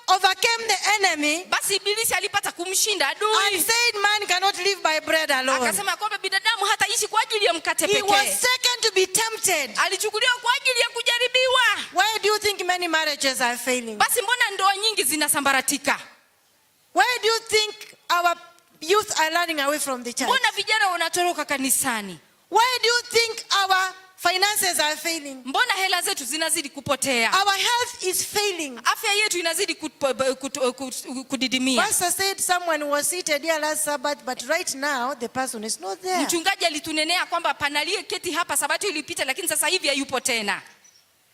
overcame the enemy Basi ibilisi alipata kumshinda and adui. Said man cannot live by bread alone. Akasema kwamba binadamu hataishi kwa ajili ya mkate He was pekee. taken to be tempted. Alichukuliwa kwa ajili ya kujaribiwa. Why do you think many marriages are failing? Basi mbona ndoa nyingi zinasambaratika? Why do you think our youth are running away from the church? Mbona vijana wanatoroka kanisani? Why do you think our finances are failing? Mbona hela zetu zinazidi kupotea? Our health is failing. Afya yetu inazidi kudidimia. Pastor said someone was seated here last Sabbath, but right now the person is not there. Mchungaji alitunenea kwamba pana aliyeketi hapa sabato iliyopita, lakini sasa hivi hayupo tena.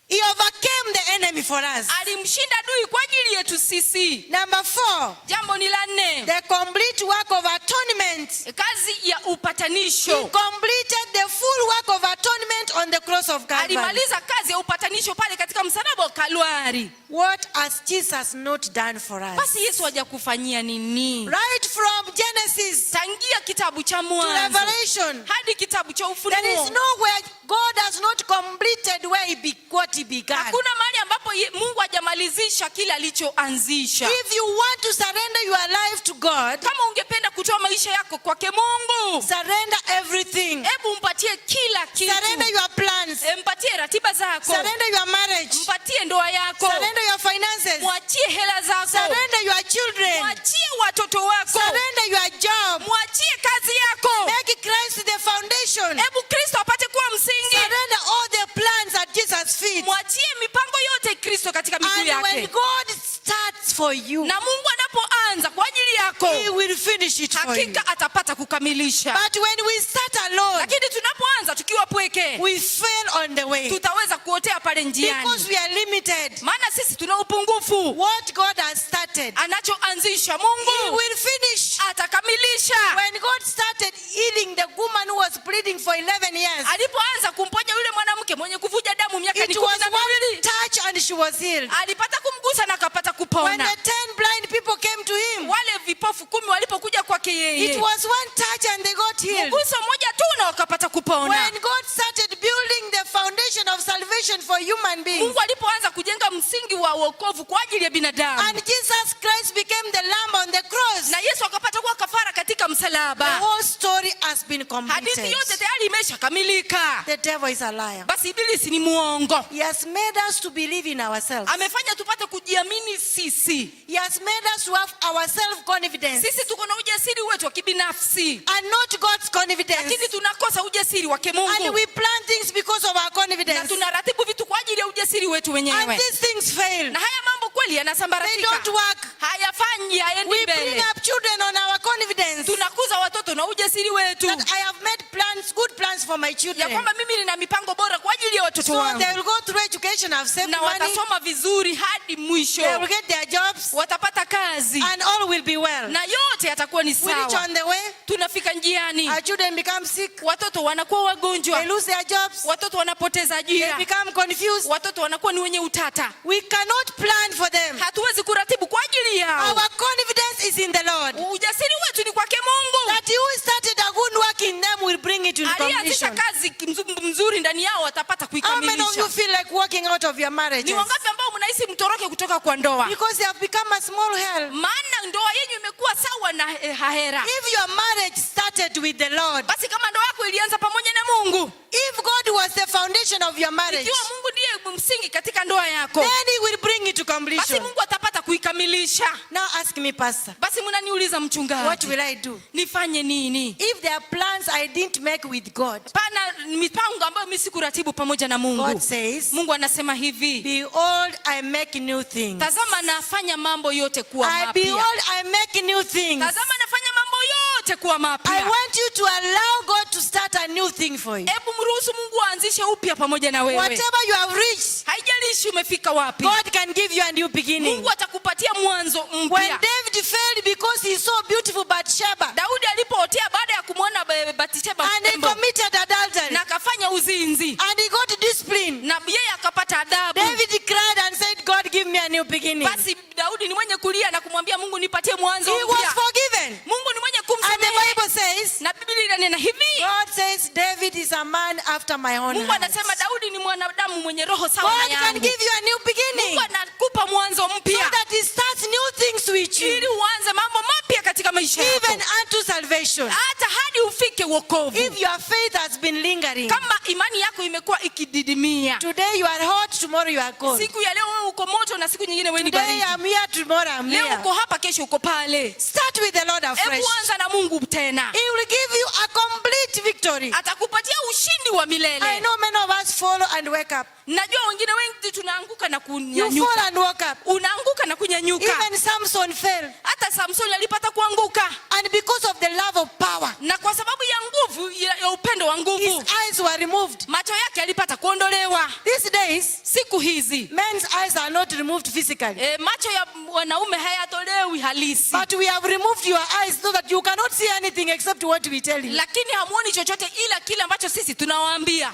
He overcame the enemy for us. Alimshinda adui kwa ajili yetu sisi. Number four, Jambo ni la nne, the complete work of atonement. Kazi ya He upatanisho. Completed the full work of atonement on the cross of Calvary. Alimaliza kazi ya upatanisho pale katika msalaba wa Kalwari. What has Jesus not done for us? Basi Yesu hajakufanyia nini? Right from Genesis Tangia kitabu cha to Mwanzo Revelation, hadi kitabu cha there is Ufunuo, nowhere God has not completed where he what he began. Hakuna mahali ambapo Mungu hajamalizisha kile alichoanzisha. If you want to surrender your life to God, Kama ungependa kutoa maisha yako kwake Mungu, surrender everything. Hebu mpatie kila kitu. Surrender your plans. Mpatie ratiba zako. Surrender your marriage. Mpatie ndoa yako. Surrender your finances. Mwachie hela zako. Surrender your children. Mwachie watoto wako. Surrender your job. Mwachie kazi yako. Make Christ the foundation. Hebu Kristo apate kuwa msingi. Surrender all the plans at Jesus' feet. Mwachie mipango yote Kristo katika miguu And when yake. God starts for you, Na Mungu anapoanza kwa ajili yako, He will finish it for you. Hakika atapata kukamilisha. But when we start alone, Lakini tunapoanza tukiwa pweke, we fail on the way tutaweza kuotea pale njiani, because we are limited. Maana sisi tuna upungufu. What God has started, Anachoanzisha He Mungu will finish. Atakamilisha. When God started healing the woman who was bleeding for 11 years, Alipoanza kumponya yule mwanamke mwenye kuvuja damu miaka it ni kumi was na one miwili, touch and she was healed. Alipata kumgusa na akapata When kupona. the 10 blind people came to him, Wale vipofu 10 walipokuja kwake yeye, it was one touch and they got healed. Mguso mmoja tu na wakapata kupona. When God started building the foundation of salvation for human beings, Mungu alipoanza kujenga msingi wa wokovu kwa ajili ya binadamu, and Jesus Christ became the lamb on the cross, na Yesu akapata kuwa kafara katika the msalaba, whole story has been hadithi completed. Yote tayari imeshakamilika. The devil is a liar. Basi ibilisi ni muongo. He has made us to believe in ourselves. Amefanya tupate kujiamini sisi. He has made us to have our self-confidence Sisi tuko na ujasiri wetu wa kibinafsi, and not God's confidence. Lakini tunakosa ujasiri wake And Mungu, we plan things because of our na confidence. Tunaratibu vitu kwa ajili ya ujasiri wetu And wenyewe, these things fail. Na haya mambo kweli They yanasambaratika, don't work. Hayafanyi, hayaendi We bring mbele. Up children on our confidence. Tunakuza watoto na ujasiri wetu That I have made plans, good plans for my ya children. Kwamba mimi nina mipango bora kwa ajili ya watoto So wangu they will go through education, I've saved na money. Watasoma vizuri hadi mwisho, They will get their jobs watapata kazi and all will be well. Na yote yatakuwa ni We reach sawa. On the way, Tunafika njiani, our children become sick. Watoto wanakuwa wagonjwa, They lose their jobs. Watoto wanapoteza They ajira, become confused. Watoto wanakuwa ni wenye utata. We cannot plan for them. Hatuwezi kuratibu kwa ajili yao. Our confidence is in the Lord. Ujasiri wetu ni kwake Mungu. That he who started a good work in them will bring it to Aliyeanzisha completion. Kazi mzuri ndani yao atapata How many of you kuikamilisha. Feel like walking out of your marriages? Ni wangapi ambao mnahisi mtoroke kutoka kwa ndoa? Because they have become a small hell. Maana ndoa yenyu imekuwa sawa na hahera. If your marriage started with the Lord, Basi kama ndoa yako ilianza pamoja na Mungu, if God was the foundation of your marriage, ikiwa Mungu ndiye msingi katika ndoa yako, then He will bring it to basi completion. Mungu atapata kuikamilisha. Now ask me, Pastor, Basi mnaniuliza what mchungaji, will I do? Nifanye nini? If there are plans I didn't make with God, Pana mipango ambayo mimi sikuratibu pamoja na Mungu. God says, Mungu anasema hivi, "Behold, I make new things." Tazama nafanya mambo yote kuwa I mapya. Behold, I make new things. Tazama nafanya mambo yote kuwa I mapya. Want you to allow God to start a new thing for you. Hebu mruhusu Mungu aanzishe upya pamoja na wewe. Whatever you have reached, Haijalishi umefika wapi. God can give you a new beginning. Mungu atakupatia mwanzo When mpya. David failed because he saw beautiful Bathsheba Daudi alipootea baada ya kumwona Batisheba and he mrembo, committed adultery na akafanya uzinzi and he got disciplined, na yeye akapata adhabu. David cried and said, "God, give me a new beginning." Basi Daudi ni mwenye kulia na kumwambia Mungu nipatie mwanzo He was mpya. Forgiven. Mungu ni mwenye And the kumsamehe. Bible says, Na Biblia inanena hivi. God says, "David is a man after my own Mungu heart." anasema Daudi ni mwanadamu mwenye roho sawa na God can yangu. Give you a new beginning Mungu anakupa mwanzo so mpya that He starts new things with you, ili uanze mambo mapya katika maisha yako. Even unto salvation. Hata hadi ufike wokovu. If your faith has been lingering, Kama imani yako imekuwa ikididimia. Today you are hot, tomorrow you are cold. Siku ya leo wewe uko moto na siku nyingine wewe ni Today baridi. I'm here, tomorrow I'm Leo here. Uko hapa, kesho uko pale. Start with the Lord afresh. Hebu anza na Mungu tena. He will give you a complete victory. Atakupatia ushindi wa I milele. Know many of us fall and wake up. Najua wengine wengi tunaanguka na You fall kunyanyuka. And wake up. Unaanguka na kunyanyuka. Even Samson fell. Hata Samsoni alipata kuanguka. And because of the love of power, Na kwa sababu ya nguvu ya upendo wa his nguvu, eyes were removed. Macho yake alipata kuondolewa. These days, Siku hizi men's eyes are not removed physically. Macho ya wanaume hayatolewi halisi. But we have removed your eyes so that you cannot see anything except what we tell you. Lakini hamuoni chochote ila kile ambacho sisi tunawaambia.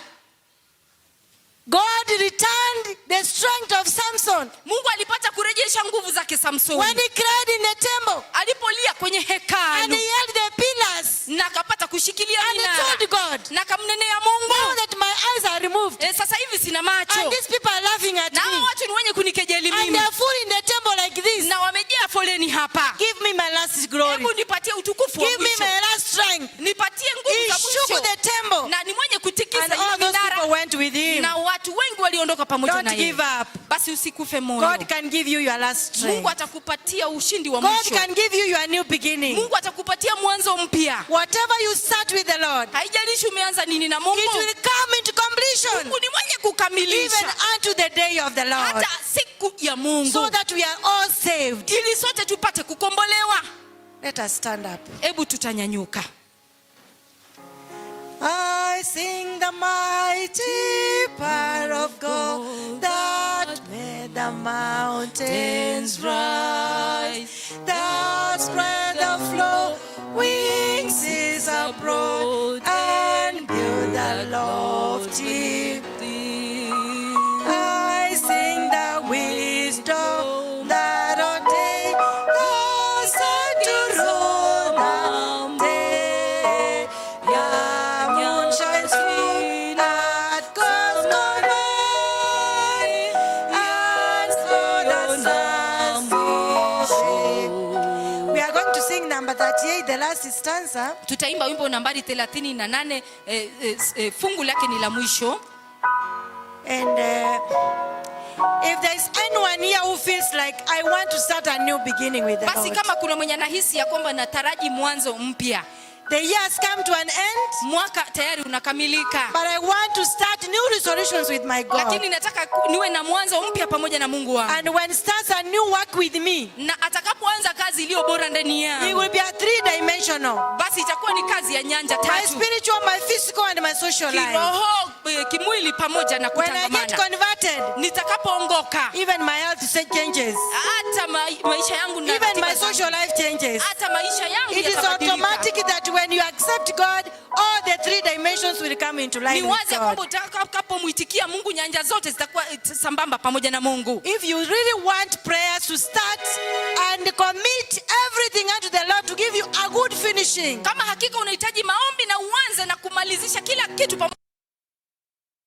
God returned the strength of Samson Mungu alipata kurejesha nguvu zake Samsoni when he cried in the temple alipolia kwenye and hekalu he held the pillars na akapata kushikilia and he minara told God, na akamnenea Mungu, "Now that my eyes are removed sasa hivi sina macho and these people are laughing at na me hawa watu ni wenye kunikejeli and mimi they are full in the temple like this, na wamejaa foleni hapa, give me my last glory. Hebu nipatie utukufu wa Give me mwisho, my last strength." Nipatie nguvu He za shook mwisho. The temple Na ni mwenye kutikisa and ile all those minara people went with him. Na watu wengi waliondoka pamoja Don't na yeye. Give up. Basi usikufe moyo. God can give you your last strength. Mungu atakupatia ushindi wa God mwisho. Can give you your new beginning. Mungu atakupatia mwanzo mpya. Whatever you start with the Lord, Haijalishi umeanza nini na Mungu. It will come into completion Mungu ni mwenye even kukamilisha unto the day of the Lord. Hata siku ya Mungu. So that we are all saved. Ili sote tupate kukombolewa. Let us stand up. Hebu tutanyanyuka. I sing the mighty power of God that made the mountains rise, that spread the flowing seas abroad, and build the lofty. I sing the wisdom that ordained the sun to rule the day. The moon shines full at God's command, and so the stars to shine. We are going to sing number 38, the last stanza. Tutaimba wimbo nambari 38 fungu lake ni la mwisho. And if there is anyone here who feels like, "I want to start a new beginning with the Basi Lord," kama kuna mwenye anahisi ya kwamba nataraji mwanzo mpya, The year has come to an end, Mwaka tayari unakamilika, but I want to start new resolutions with my God. Lakini nataka niwe na mwanzo mpya pamoja na Mungu wangu. And when starts a new work with me, Na atakapoanza kazi iliyo bora ndani it yangu, will be a three-dimensional. Basi itakuwa ni kazi ya nyanja My tatu: spiritual, my physical, and my social life. Kiroho, kimwili pamoja na When I get kutangamana. Converted, Nitakapoongoka, even my health changes. Hata maisha yangu na Even ratiba my zangu, social life changes. Hata maisha yangu It is yatabadilika. automatic that when you accept God, all the three dimensions will come into line Ni with wazi ya kwamba God. utakapomwitikia Mungu, nyanja zote zitakuwa sambamba pamoja na Mungu. If you really want prayers to start and commit everything unto the Lord to give you a good finishing, Kama hakika unahitaji maombi na uanze na kumalizisha kila kitu pamoja,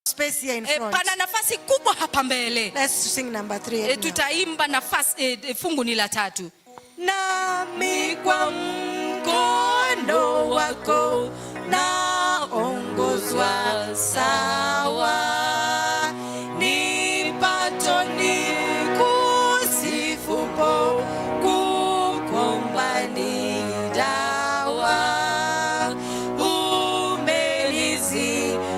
space here in front. Pana nafasi kubwa hapa mbele. Let's sing number three now. Tutaimba nafasi fungu ni la tatu. Nami kwa mkono wako naongozwa sawa, nipato nikusifupo, kukuomba ni dawa.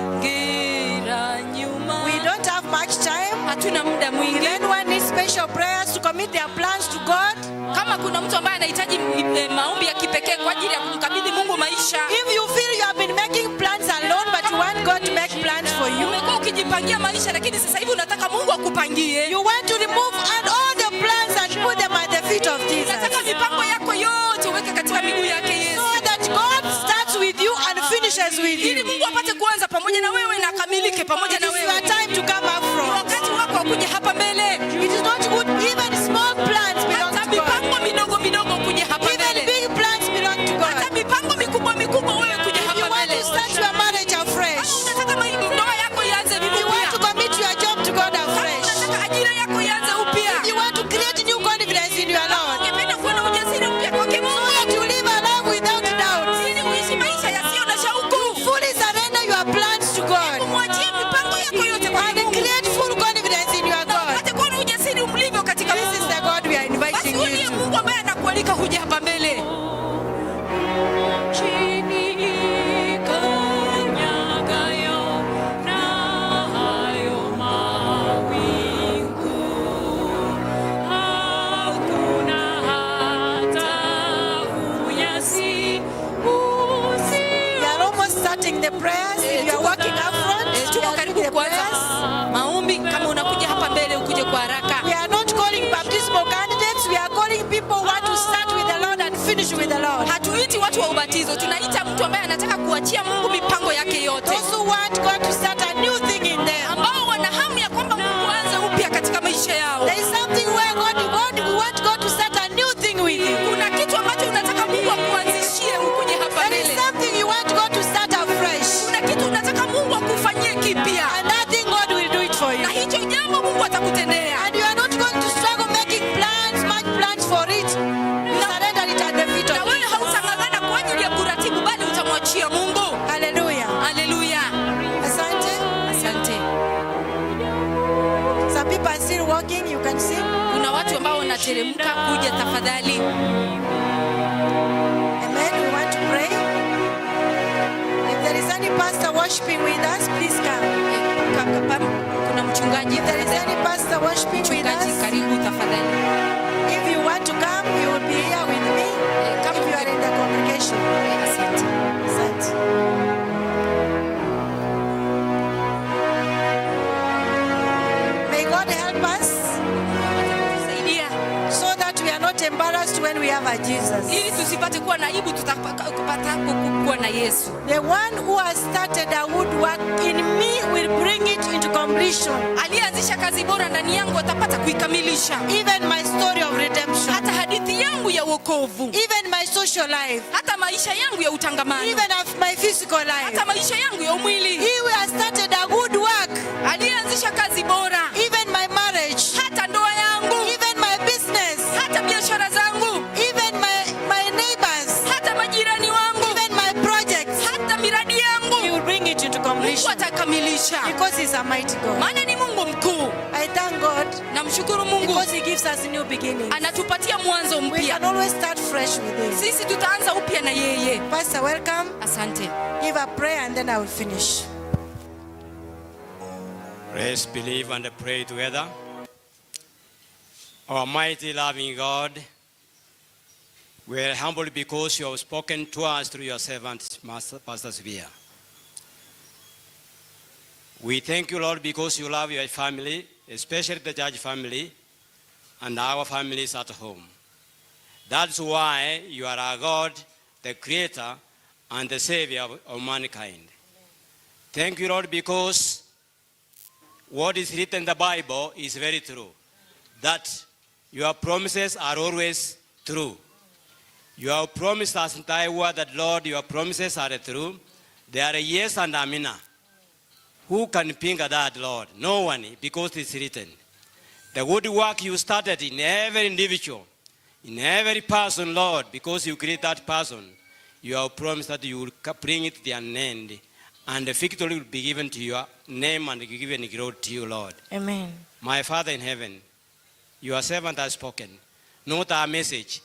Umenizingira nyuma. We don't have much time. Hatuna muda mwingi. If anyone needs special prayers to commit their plans to God, Kama kuna mtu ambaye anahitaji maombi ya kipekee kwa ajili ya kumkabidhi Mungu maisha, if you feel you have been making plans alone, but you want God to make plans for you, umekuwa ukijipangia maisha, lakini sasa hivi unataka Mungu akupangie, you want to remove and all the plans and put them at the feet of Jesus, unataka mipango yako yote uweke katika miguu yake Yesu, so that God starts with you and finishes with ili you. Mungu apate kuanza pamoja na wewe na akamilike pamoja It na is wewe. your time to come up Ni front. wakati wako wa kuja hapa mbele. It is not good. Even small plans belong Hata to God. mipango midogo midogo kuja hapa Even mbele. big plans belong to Hata God. mipango mikubwa mikubwa wewe kuja If hapa you want mbele. to start your marriage afresh, Kama unataka ndoa yako ianze if you want to upya, commit your job to God kama afresh, unataka ajira yako ianze upya, if you want to create new confidence in your Lord, ungependa kuwa na ujasiri mpya kwake so Mungu, that you live a life without doubt, ili uishi maisha yasiyo na shauku, fully surrender your plans to God umwachie mipango yako yote kwa and Mungu, create full confidence in your na God. upate kuwa na ujasiri mlivyo katika This is Mungu. the God we are Basi inviting huyu you ndiye to. Mungu ambaye anakualika kuja hapa mbele. Chini ikanyagayo na hayo mawingu, hakuna hata unyasi. We are almost starting the prayers. If you are walking up front, we Tuko are karibu doing the kuanza prayers. maombi. Kama unakuja hapa mbele, ukuje kwa haraka. We are not calling baptismal candidates. We are calling people who want to start with the Lord and finish with the Lord. Hatuiti watu wa ubatizo, tunaita mtu ambaye anataka kuachia Mungu mipango yake yote, Those who want God to start a new thing in them. Ambao wana hamu ya kwamba Mungu aanze upya katika maisha yao. There is something where God, we want God to start a new thing with you. Kuna kitu ambacho unataka Mungu akuanzishie, ukuje hapa There is mbele. Something you want God to start afresh. Kuna kitu unataka Mungu akufanyie kipya, And that thing God will do it for you. Na hicho jambo Mungu atakutendea. And you are not going to struggle making plans, much plans for it. You surrender it at the feet Na of wewe Jesus. hautang'ang'ana kwa ajili ya kuratibu, bali utamwachia Mungu. Hallelujah. Haleluya, Asante. Asante. Some people are still walking, you can see. Kuna watu ambao wanateremka kuja, tafadhali. Amen. We want to pray. If there is any pastor worshiping with us, please come. Kuna mchungaji, If there is any pastor worshiping with mchungaji, us, karibu tafadhali. If you want to come, you will be here with me. Kama If you are in the congregation. Asante. Asante. May God help us Saidia so that we are not embarrassed when we have a Jesus. Ili tusipate kuwa na aibu tutakapata kuwa na Yesu. The one who has started a good work in me will bring it into completion. Aliyeanzisha kazi bora ndani yangu atapata kuikamilisha. Even my story of redemption. Hata hadithi yangu ya wokovu, Even my social life. Hata maisha yangu ya utangamano, Even of my physical life. Hata maisha yangu ya umwili. He who has started a good work. Aliyeanzisha kazi bora, Even my marriage. Hata ndoa yangu, Even my business. Hata biashara zangu, Even my neighbors. Hata majirani wangu, Even my projects. Hata miradi yangu. He will bring it into Mungu completion. atakamilisha, Because he's a mighty God. Maana ni Mungu mkuu. I thank God Namshukuru Mungu because he gives us new beginnings. Anatupatia mwanzo We mpya. can always start fresh with him. Sisi tutaanza upya na yeye. Pastor, welcome. Asante. Give a prayer and then I will finish. Let's believe and pray together. Our mighty loving God, we are humbled because you have spoken to us through your servant, Master Pastor Sibia. We thank you, Lord, because you love your family, especially the church family, and our families at home. That's why you are our God, the Creator, and the Savior of mankind. Thank you, Lord, because what is written in the Bible is very true. That your promises are always true. You have promised us in thy word that, Lord, your promises are true. They are yes and amen. Who can finger that, Lord? No one, because it's written. The good work you started in every individual, in every person, Lord, because you create that person, you have promised that you will bring it to an end, and the victory will be given to your name and given glory to you, Lord. Amen. My Father in heaven, your servant has spoken, not our message,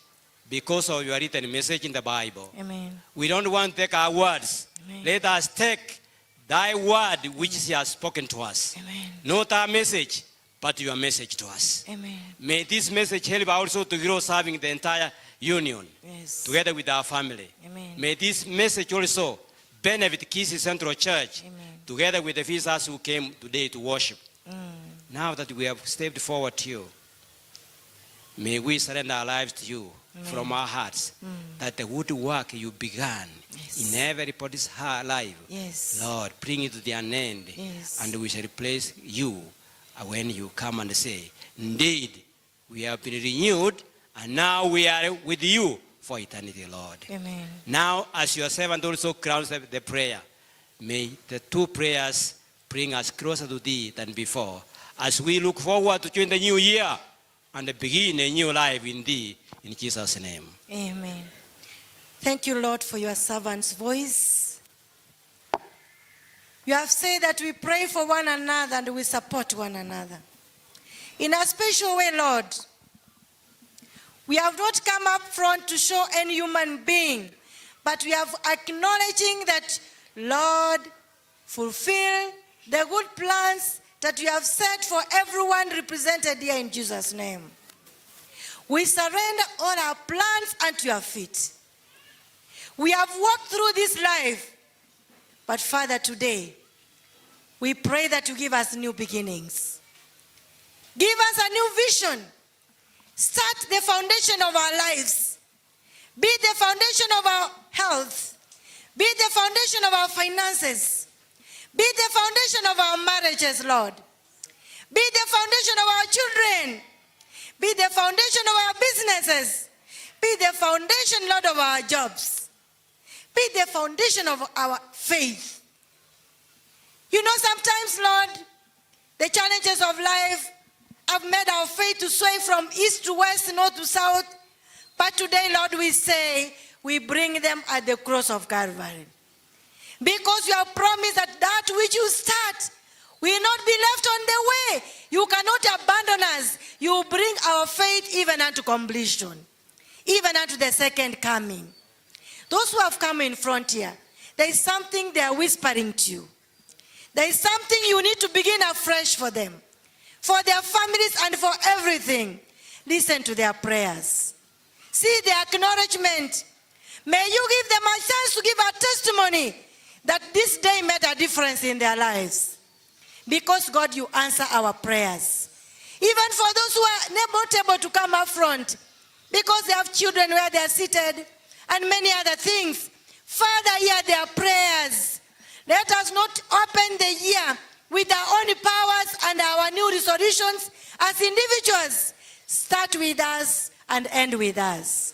because of your written message in the Bible. Amen. We don't want to take our words. Amen. Let us take thy word which he has spoken to us. Amen. Not our message, but your message to us. Amen. May this message help also to grow serving the entire union Yes. together with our family. Amen. May this message also benefit Kisii Central Church Amen. Together with the visitors who came today to worship. Now that we have stepped forward to you, may we surrender our lives to you from our hearts, that the good work you began Yes. in everybody's life, Lord, bring it to the end, and we shall replace you when you come and say, "Indeed, we have been renewed, and now we are with you for eternity, Lord." Amen. Now, as your servant also crowns the prayer, may the two prayers bring us closer to thee than before, as we look forward to join the new year and begin a new life in thee, in Jesus' name. Amen. Thank you, Lord, for your servant's voice. You have said that we pray for one another and we support one another. In a special way, Lord, we have not come up front to show any human being, but we have acknowledging that, Lord, fulfill the good plans that you have set for everyone represented here in Jesus' name. We surrender all our plans unto your feet. We have walked through this life, but Father, today, we pray that you give us new beginnings. Give us a new vision. Start the foundation of our lives. Be the foundation of our health. Be the foundation of our finances. Be the foundation of our marriages, Lord. Be the foundation of our children. Be the foundation of our businesses. Be the foundation, Lord, of our jobs. Be the foundation of our faith. Sometimes, Lord, the challenges of life have made our faith to sway from east to west, north to south. But today, Lord, we say we bring them at the cross of Calvary. Because you have promised that that which you start will not be left on the way. You cannot abandon us. You bring our faith even unto completion, even unto the second coming. Those who have come in front here, there is something they are whispering to you. There is something you need to begin afresh for them, for their families and for everything. Listen to their prayers. See their acknowledgement. May you give them a chance to give a testimony that this day made a difference in their lives. Because, God, you answer our prayers. Even for those who are not able to come up front, because they have children where they are seated and many other things. Father, hear their prayers. Let us not open the year with our own powers and our new resolutions as individuals. Start with us and end with us.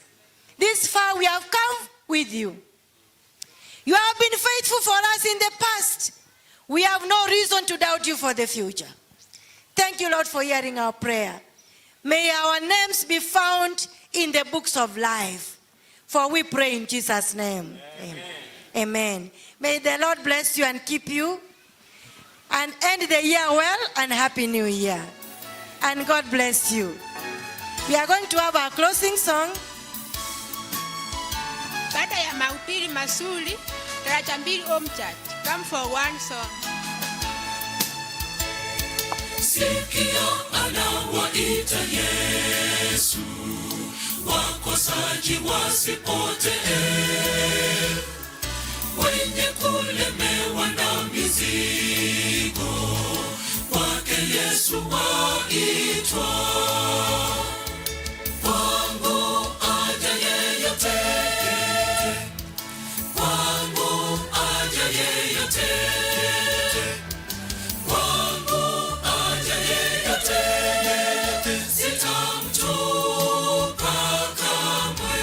This far we have come with you. You have been faithful for us in the past. We have no reason to doubt you for the future. Thank you, Lord, for hearing our prayer. May our names be found in the books of life. For we pray in Jesus' name. Amen. Amen. May the Lord bless you and keep you. And end the year well, and Happy New Year. And God bless you. We are going to have our closing song. Baada ya mahubiri mazuri, daraja mbili Home Church. Come for one song. Sikia anawaita Yesu, wakosaji wasipotee, wenye kulemewa na mizigo, kwake Yesu waitwa. Kwangu aja yeyote, kwangu aja yeyote, kwangu aja yeyote, sitamtupa kamwe.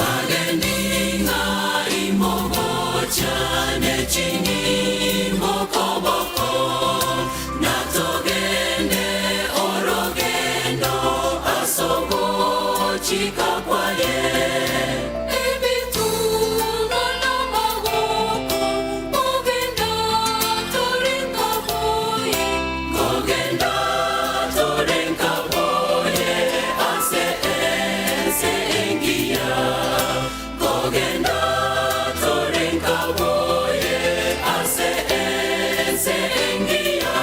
Bagendinga imogo cyane chinyimokoboko natogende orogendo asogo chikakwaye Ebituno n'amaboko ogenda torengaboye Gogenda torenkaboye ase ense engiya Gogenda torenkaboye ase ense engiya.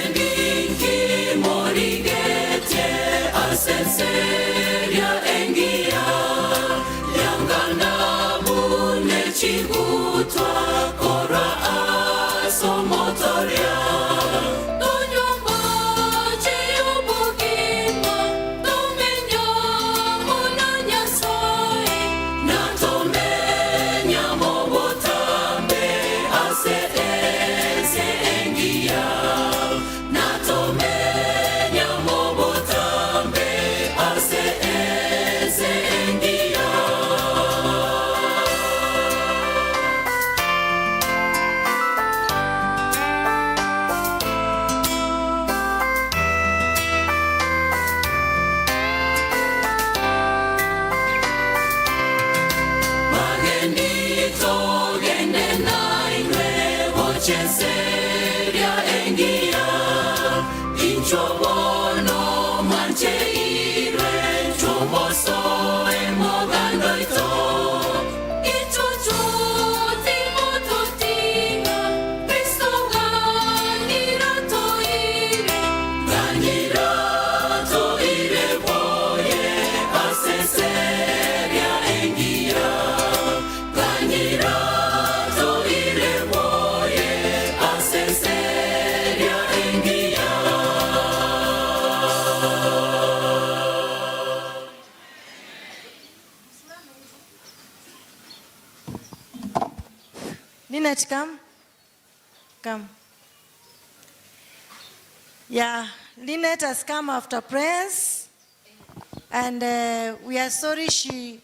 Bagendinki morigete asenseria engia yangana bune chigutwa kora asomotoria. Tonywa amazi y'ubugima tumenya muna Nyasaye Natomenya mobotambe ase ense engiya natomenya mobotambe ase ense engiya. Bagendito gende nainwe bochenseria engia inchobono mancheirwe chomoso emogandoito. Ichuchu timototinga Kristo ganira toire Ganira toire boye asenseria engia ganira toire boye asenseria engia. Linet, come. Come. Yeah, Linet has come after prayers. And we are sorry she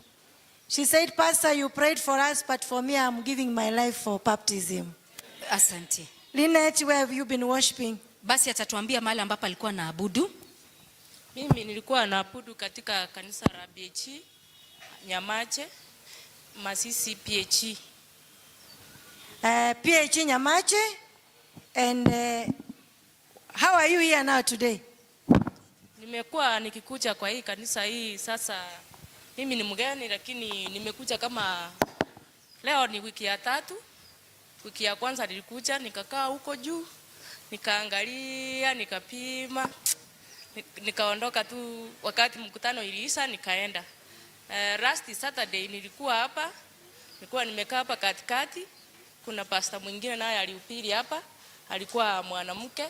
said, "Pastor, you prayed for us, but for me, I'm giving my life for baptism." Asante. Linet, where have you been worshiping? Basi atatuambia mahali ambapo alikuwa naabudu. Mimi nilikuwa naabudu katika kanisa la PAG Nyamache, Masisi PAG. PAG Nyamache. And how are you here now today? Nimekuwa nikikuja kwa hii kanisa hii sasa, mimi ni mgeni lakini nimekuja kama leo ni wiki ya tatu. Wiki ya kwanza nilikuja nikakaa huko juu, nikaangalia, nikapima, nikaondoka tu wakati mkutano iliisha nikaenda. Last Saturday nilikuwa hapa, nilikuwa nimekaa hapa katikati. Kuna pastor mwingine naye alihubiri hapa, Alikuwa mwanamke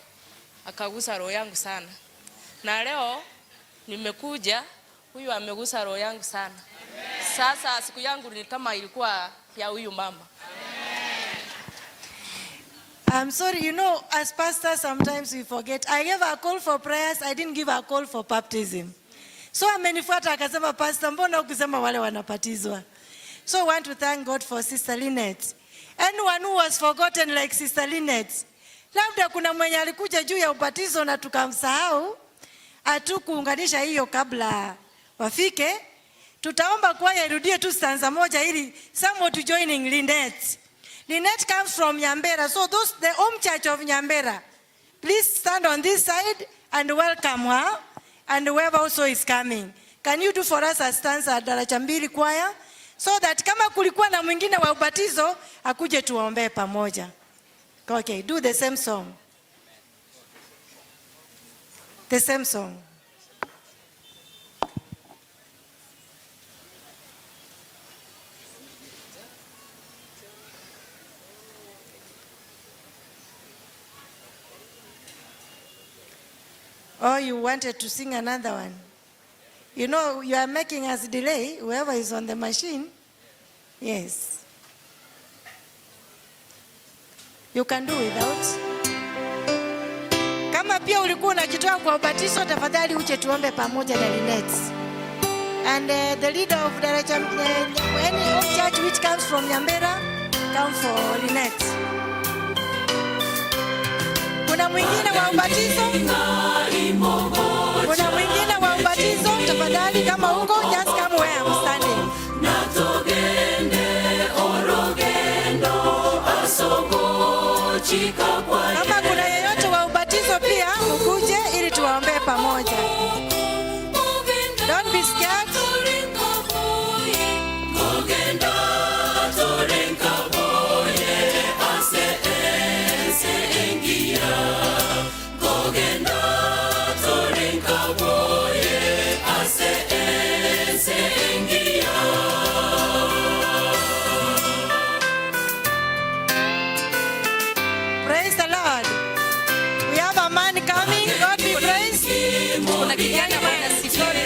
akagusa roho yangu sana, na leo nimekuja, huyu amegusa roho yangu sana. Sasa siku yangu ni kama ilikuwa ya huyu mama. I'm sorry, as pastors, sometimes we forget. I gave a call for prayers, I didn't give a call for baptism. So amenifuata akasema, "Pastor, mbona hukusema wale wanabatizwa?" So I want to thank God for Sister Lynette. Anyone who was forgotten like Sister Lynette, labda kuna mwenye alikuja juu ya ubatizo na tukamsahau, hatukuunganisha hiyo kabla wafike. Tutaomba kwaya irudie tu stanza moja ili somebody joining Lynette. Lynette comes from Nyambera. So those, the home church of Nyambera, please stand on this side and welcome her, and whoever also is coming. Can you do for us a stanza, Daraja Mbili choir, so that kama kulikuwa na mwingine wa ubatizo akuje tuwaombee pamoja. Okay, do the same song. The same song. Oh, you wanted to sing another one. You are making us delay, whoever is on the machine. Yes. You can do without. Kama pia ulikuwa unajitoa kwa ubatizo, tafadhali uje tuombe pamoja na Lynette. And the leader of Daraja, any home church which comes from Nyambera, come for Lynette. Kuna mwingine wa ubatizo? Kuna mwingine wa ubatizo? Tafadhali kama uko, just come where I'm standing. Natogende orogendo asogochika kwa Kama kuna yeyote wa ubatizo pia ukuje ili tuwaombee pamoja. Don't be scared. Gogenda torenka boye ase ense engia Gogenda torenka boye ase ense engia. Praise the Lord. We have a man coming. God be praised. Kuna kijana, Bwana asifiwe.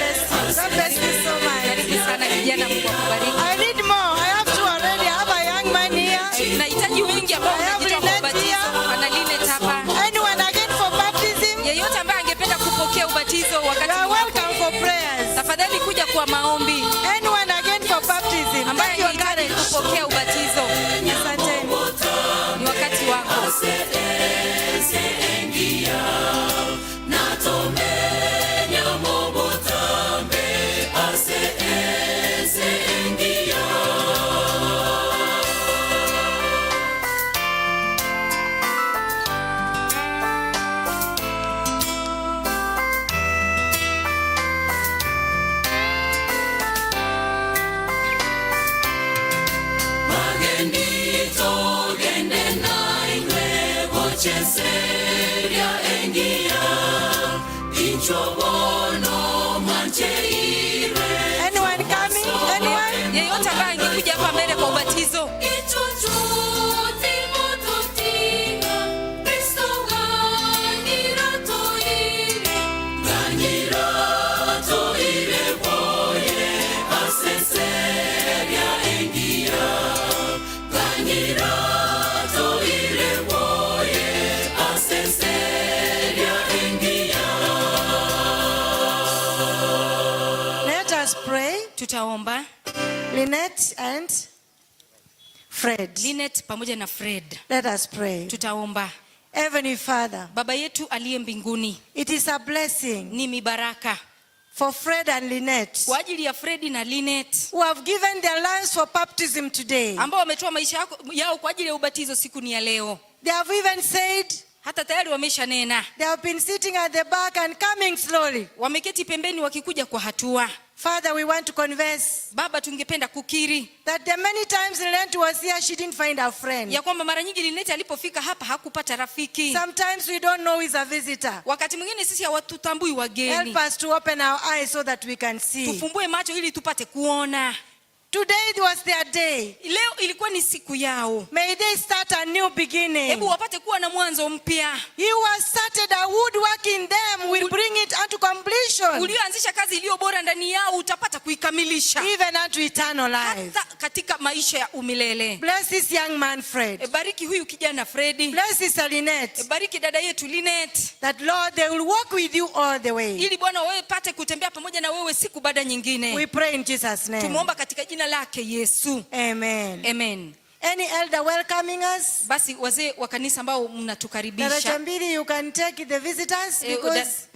God bless you so much. Karibu sana kijana, Mungu akubariki. I need more. I have two already. I have a young man here. Nahitaji wengi ambao I have wanajitoa kwa Lynette ubatizo. here. Ana Lynette hapa. Anyone again for baptism? Yeyote ambaye angependa kupokea ubatizo wakati You are ni wako. welcome for prayers. Tafadhali kuja kwa maombi. Anyone again for baptism? Ambaye Take your angehitaji courage. kupokea ubatizo. Asanteni. Ni wakati wako. Ase ense engia natomenya mobotambe ase ense engia. Magendito gende nainwe gocheseria engia inchobono mancheire. Anyone coming? Anyone? Yeyote ambaye angekuja hapa mbele kwa ubatizo. Ichocho timototinga Kristo gangira toire Gangira toire boye aseseria engia Gangira toire boye aseseria engia. Let us pray. Tutaomba. Lynette and Fred. Lynette pamoja na Fred. Let us pray. Tutaomba. Heavenly Father, Baba yetu aliye mbinguni, it is a blessing ni mibaraka for Fred and Lynette, kwa ajili ya Fred na Lynette who have given their lives for baptism today. ambao wametoa maisha yao kwa ajili ya ubatizo siku ni ya leo. They have even said Hata tayari wameshanena, they have been sitting at the back and coming slowly. Wameketi pembeni wakikuja kwa hatua. Father, we want to confess Baba, tungependa kukiri that the many times Lynette was here, she didn't find a friend. Ya kwamba mara nyingi Lynette alipofika hapa hakupata rafiki. Sometimes we don't know who is a visitor. Wakati mwingine sisi hawatutambui wageni. Help us to open our eyes so that we can see. Tufumbue macho ili tupate kuona. Today was their day. Leo ilikuwa ni siku yao. May they start a new beginning. Hebu wapate kuwa na mwanzo mpya. He who has started a good work in them will bring it unto completion, Ulioanzisha kazi iliyo bora ndani yao utapata kuikamilisha even unto eternal life. hata katika maisha ya umilele. Bless this young man, Fred. E, bariki huyu kijana Fredi. Bless Sister Lynette. E, bariki dada yetu Linet, That, Lord, they will walk with you all the way. Ili Bwana wewe pate kutembea pamoja na wewe siku baada nyingine. We pray in Jesus' name. Tumuomba katika jina lake Yesu. Amen. Amen. Any elder welcoming us? Basi wazee wa kanisa ambao mnatukaribisha. Daraja mbili, you can take the visitors because,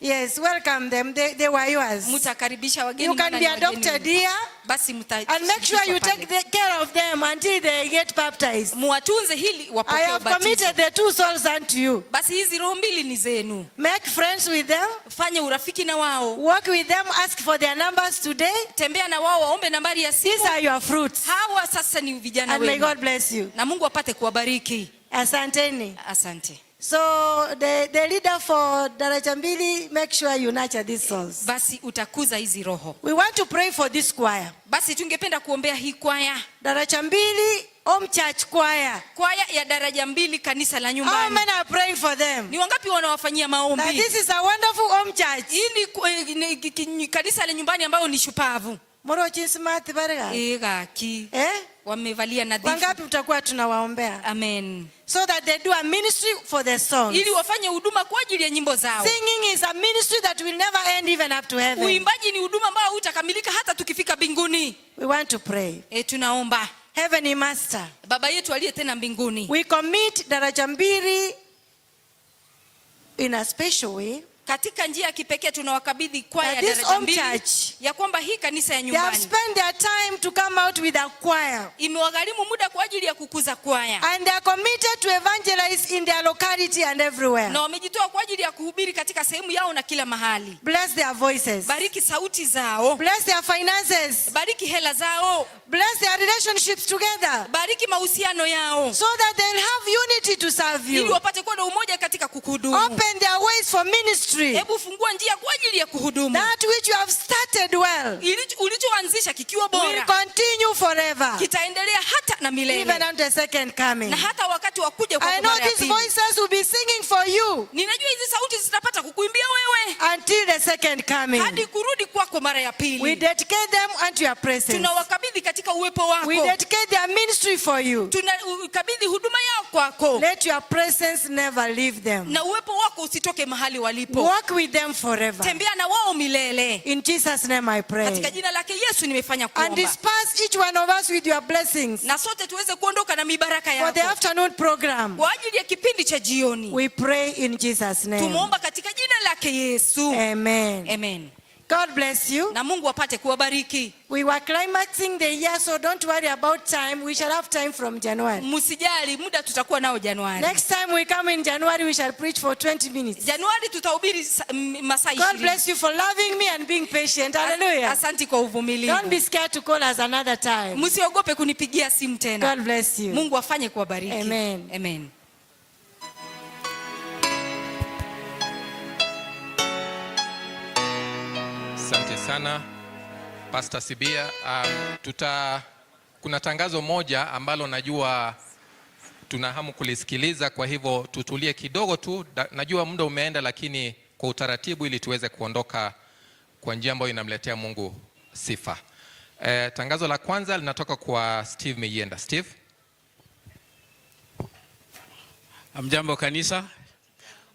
yes, welcome them. They were yours. Mtakaribisha wageni You can maana be ni wageni adopted wenu. here Basi and make sure you take the care of them until they get baptized. Muwatunze hili I wapokee have ubatizo. committed the two souls unto you. Basi hizi roho mbili ni zenu. Make friends with them. Fanye urafiki na wao. Work with them. Ask for their numbers today. Tembea na wao, waombe nambari ya simu. These are your fruits. Hawa sasa ni vijana And may wenu. God bless you. Na Mungu apate kuwabariki. Asanteni. Asante. So the leader for Daraja Mbili, make sure you nurture these souls. Basi utakuza hizi roho. We want to pray for this choir. Basi tungependa kuombea hii kwaya. Daraja Mbili Home Church Choir. Kwaya ya Daraja Mbili kanisa la How nyumbani. many are praying for them? Ni wangapi wanawafanyia maombi? That this is a wonderful home church. Hii ni kanisa la nyumbani ambayo ni shupavu. Moro smart barega. Gaki. Eh? Wamevalia nadhifu. Wangapi mtakuwa tunawaombea? Amen. So that they do a ministry for the songs. Ili wafanye huduma kwa ajili ya nyimbo zao. Singing is a ministry that will never end even up to heaven. Uimbaji ni huduma ambayo hutakamilika hata tukifika mbinguni. We want to pray. Tunaomba. Heavenly Master, Baba yetu aliye tena mbinguni, we commit Daraja Mbili in a special way. Katika njia ya kipekee tunawakabidhi kwaya That ya this Daraja home Mbili church, ya kwamba hii kanisa ya they have nyumbani spent their time to come out with a choir. Imewagharimu muda kwa ajili ya kukuza kwaya. And they are committed to evangelize in their locality and everywhere. Na wamejitoa kwa ajili ya kuhubiri katika sehemu yao na kila mahali. Bless their voices. Bariki sauti zao. Bless their finances. Bariki hela zao. Bless their relationships together. Bariki mahusiano yao. So that they'll have unity to serve Ili you. wapate kuwa na umoja katika kukuhudumu. Open their ways for ministry. Hebu fungua njia kwa ajili ya kuhudumu. That which you have started well Ulichoanzisha kikiwa will bora continue forever. Kitaendelea hata na milele. Even unto the second coming. Na hata wakati wa kuja kwa I know mara ya these pili. voices will be singing for you Ninajua hizi sauti zitapata kukuimbia wewe until the second coming. Hadi kurudi kwako mara ya pili. We dedicate them unto your presence. Tunawakabidhi katika uwepo wako. We dedicate their ministry for you. Tunakabidhi huduma yao kwako. Let your presence never leave them. Na uwepo wako usitoke mahali walipo. Walk with them forever. Tembea na wao milele. In Jesus' name I pray. Katika jina lake Yesu nimefanya And kuomba. disperse each one of us with your blessings Na sote tuweze kuondoka na mibaraka for the yako. Afternoon program. Kwa ajili ya kipindi cha jioni. We pray in Jesus' name. Tumuomba katika jina lake Yesu. Amen. Amen. God bless you. Na Mungu apate kuwabariki. We were climaxing the year, so don't worry about time. We shall have time from January. Msijali, muda tutakuwa nao Januari. Next time we come in January, we shall preach for 20 minutes. Januari tutahubiri masaa God 20. Bless you for loving me and being patient. Hallelujah. Asante kwa uvumilivu. Don't be scared to call us another time. Msiogope kunipigia simu tena. God bless you. Mungu afanye kuwabariki. Amen. Amen. Asante sana, Pastor Sibia. Kuna tangazo moja ambalo najua tuna hamu kulisikiliza, kwa hivyo tutulie kidogo tu. Najua muda umeenda, lakini kwa utaratibu ili tuweze kuondoka kwa njia ambayo inamletea Mungu sifa. Tangazo la kwanza linatoka kwa Steve Meyenda. Steve. Hamjambo kanisa.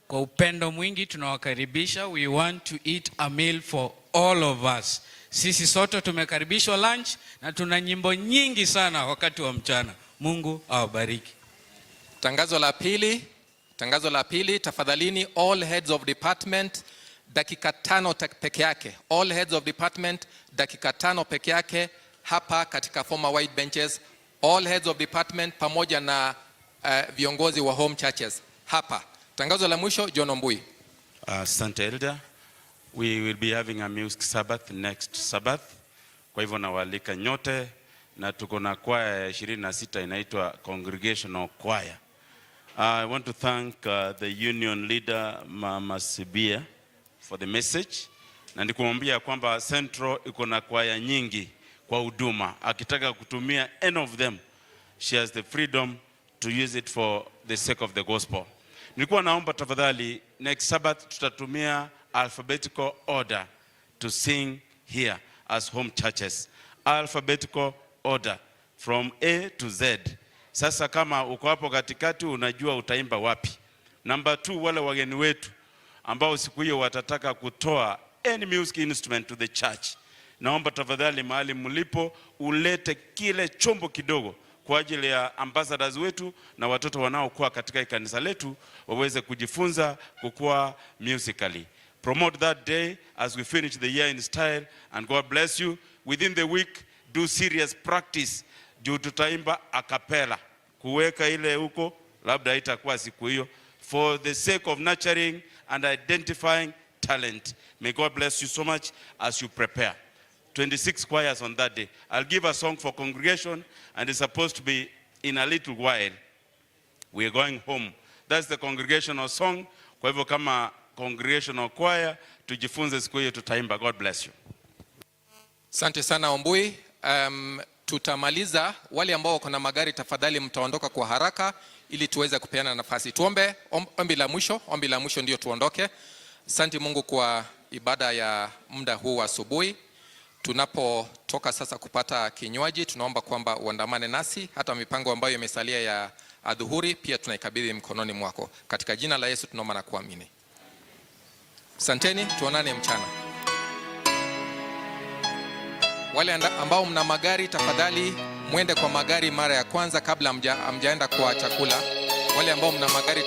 Kwa upendo mwingi tunawakaribisha. We want to eat a meal for all of us. Sisi sote tumekaribishwa lunch na tuna nyimbo nyingi sana wakati wa mchana. Mungu awabariki. Tangazo la pili, tafadhalini all heads of department dakika 5 peke yake. All heads of department dakika 5 peke yake hapa katika former white benches. All heads of department pamoja na viongozi wa home churches hapa. Tangazo la mwisho, John Ombui. Asante, Elder. We will be having a music Sabbath next Sabbath. Kwa hivyo nawaalika nyote na tuko na kwaya ya 26 inaitwa Congregational Choir. I want to thank the union leader, Mama Sibia, for the message. Na nikumwambia kwamba Central iko na kwaya nyingi. kwa huduma. Akitaka kutumia any of them, she has the freedom to use it for the sake of the gospel. Nilikuwa naomba tafadhali, next Sabbath tutatumia alphabetical order to sing here as home churches. Alphabetical order from A to Z. Sasa kama uko hapo katikati unajua utaimba wapi. Number two, wale wageni wetu ambao siku hiyo watataka kutoa any music instrument to the church, naomba tafadhali mahali mlipo ulete kile chombo kidogo kwa ajili ya ambassadors wetu na watoto wanaokuwa katika kanisa letu waweze kujifunza kukua musically. Promote that day as we finish the year in style, and God bless you. Within the week, do serious practice juu tutaimba a cappella. Kuweka ile huko labda itakuwa siku hiyo, for the sake of nurturing and identifying talent. May God bless you so much as you prepare. 26 choirs on that day. I'll give a song for congregation, and it's supposed to be in a little while. We are going home. That's the congregational song. Kwa hivyo kama congregational choir tujifunze siku hiyo tutaimba. God bless you. Asante sana, Ombui. Tutamaliza. Wale ambao wako na magari, tafadhali mtaondoka kwa haraka ili tuweze kupeana nafasi. Tuombe ombi la mwisho, ombi la mwisho ndio tuondoke. Asante Mungu kwa ibada ya muda huu wa asubuhi. Tunapotoka sasa kupata kinywaji, tunaomba kwamba uandamane nasi hata mipango ambayo imesalia ya adhuhuri pia tunaikabidhi mkononi mwako. Katika jina la Yesu tunaomba na kuamini. Asanteni, tuonane mchana. Wale ambao mna magari, tafadhali mwende kwa magari mara ya kwanza kabla hamjaenda kwa chakula. Wale ambao mna magari.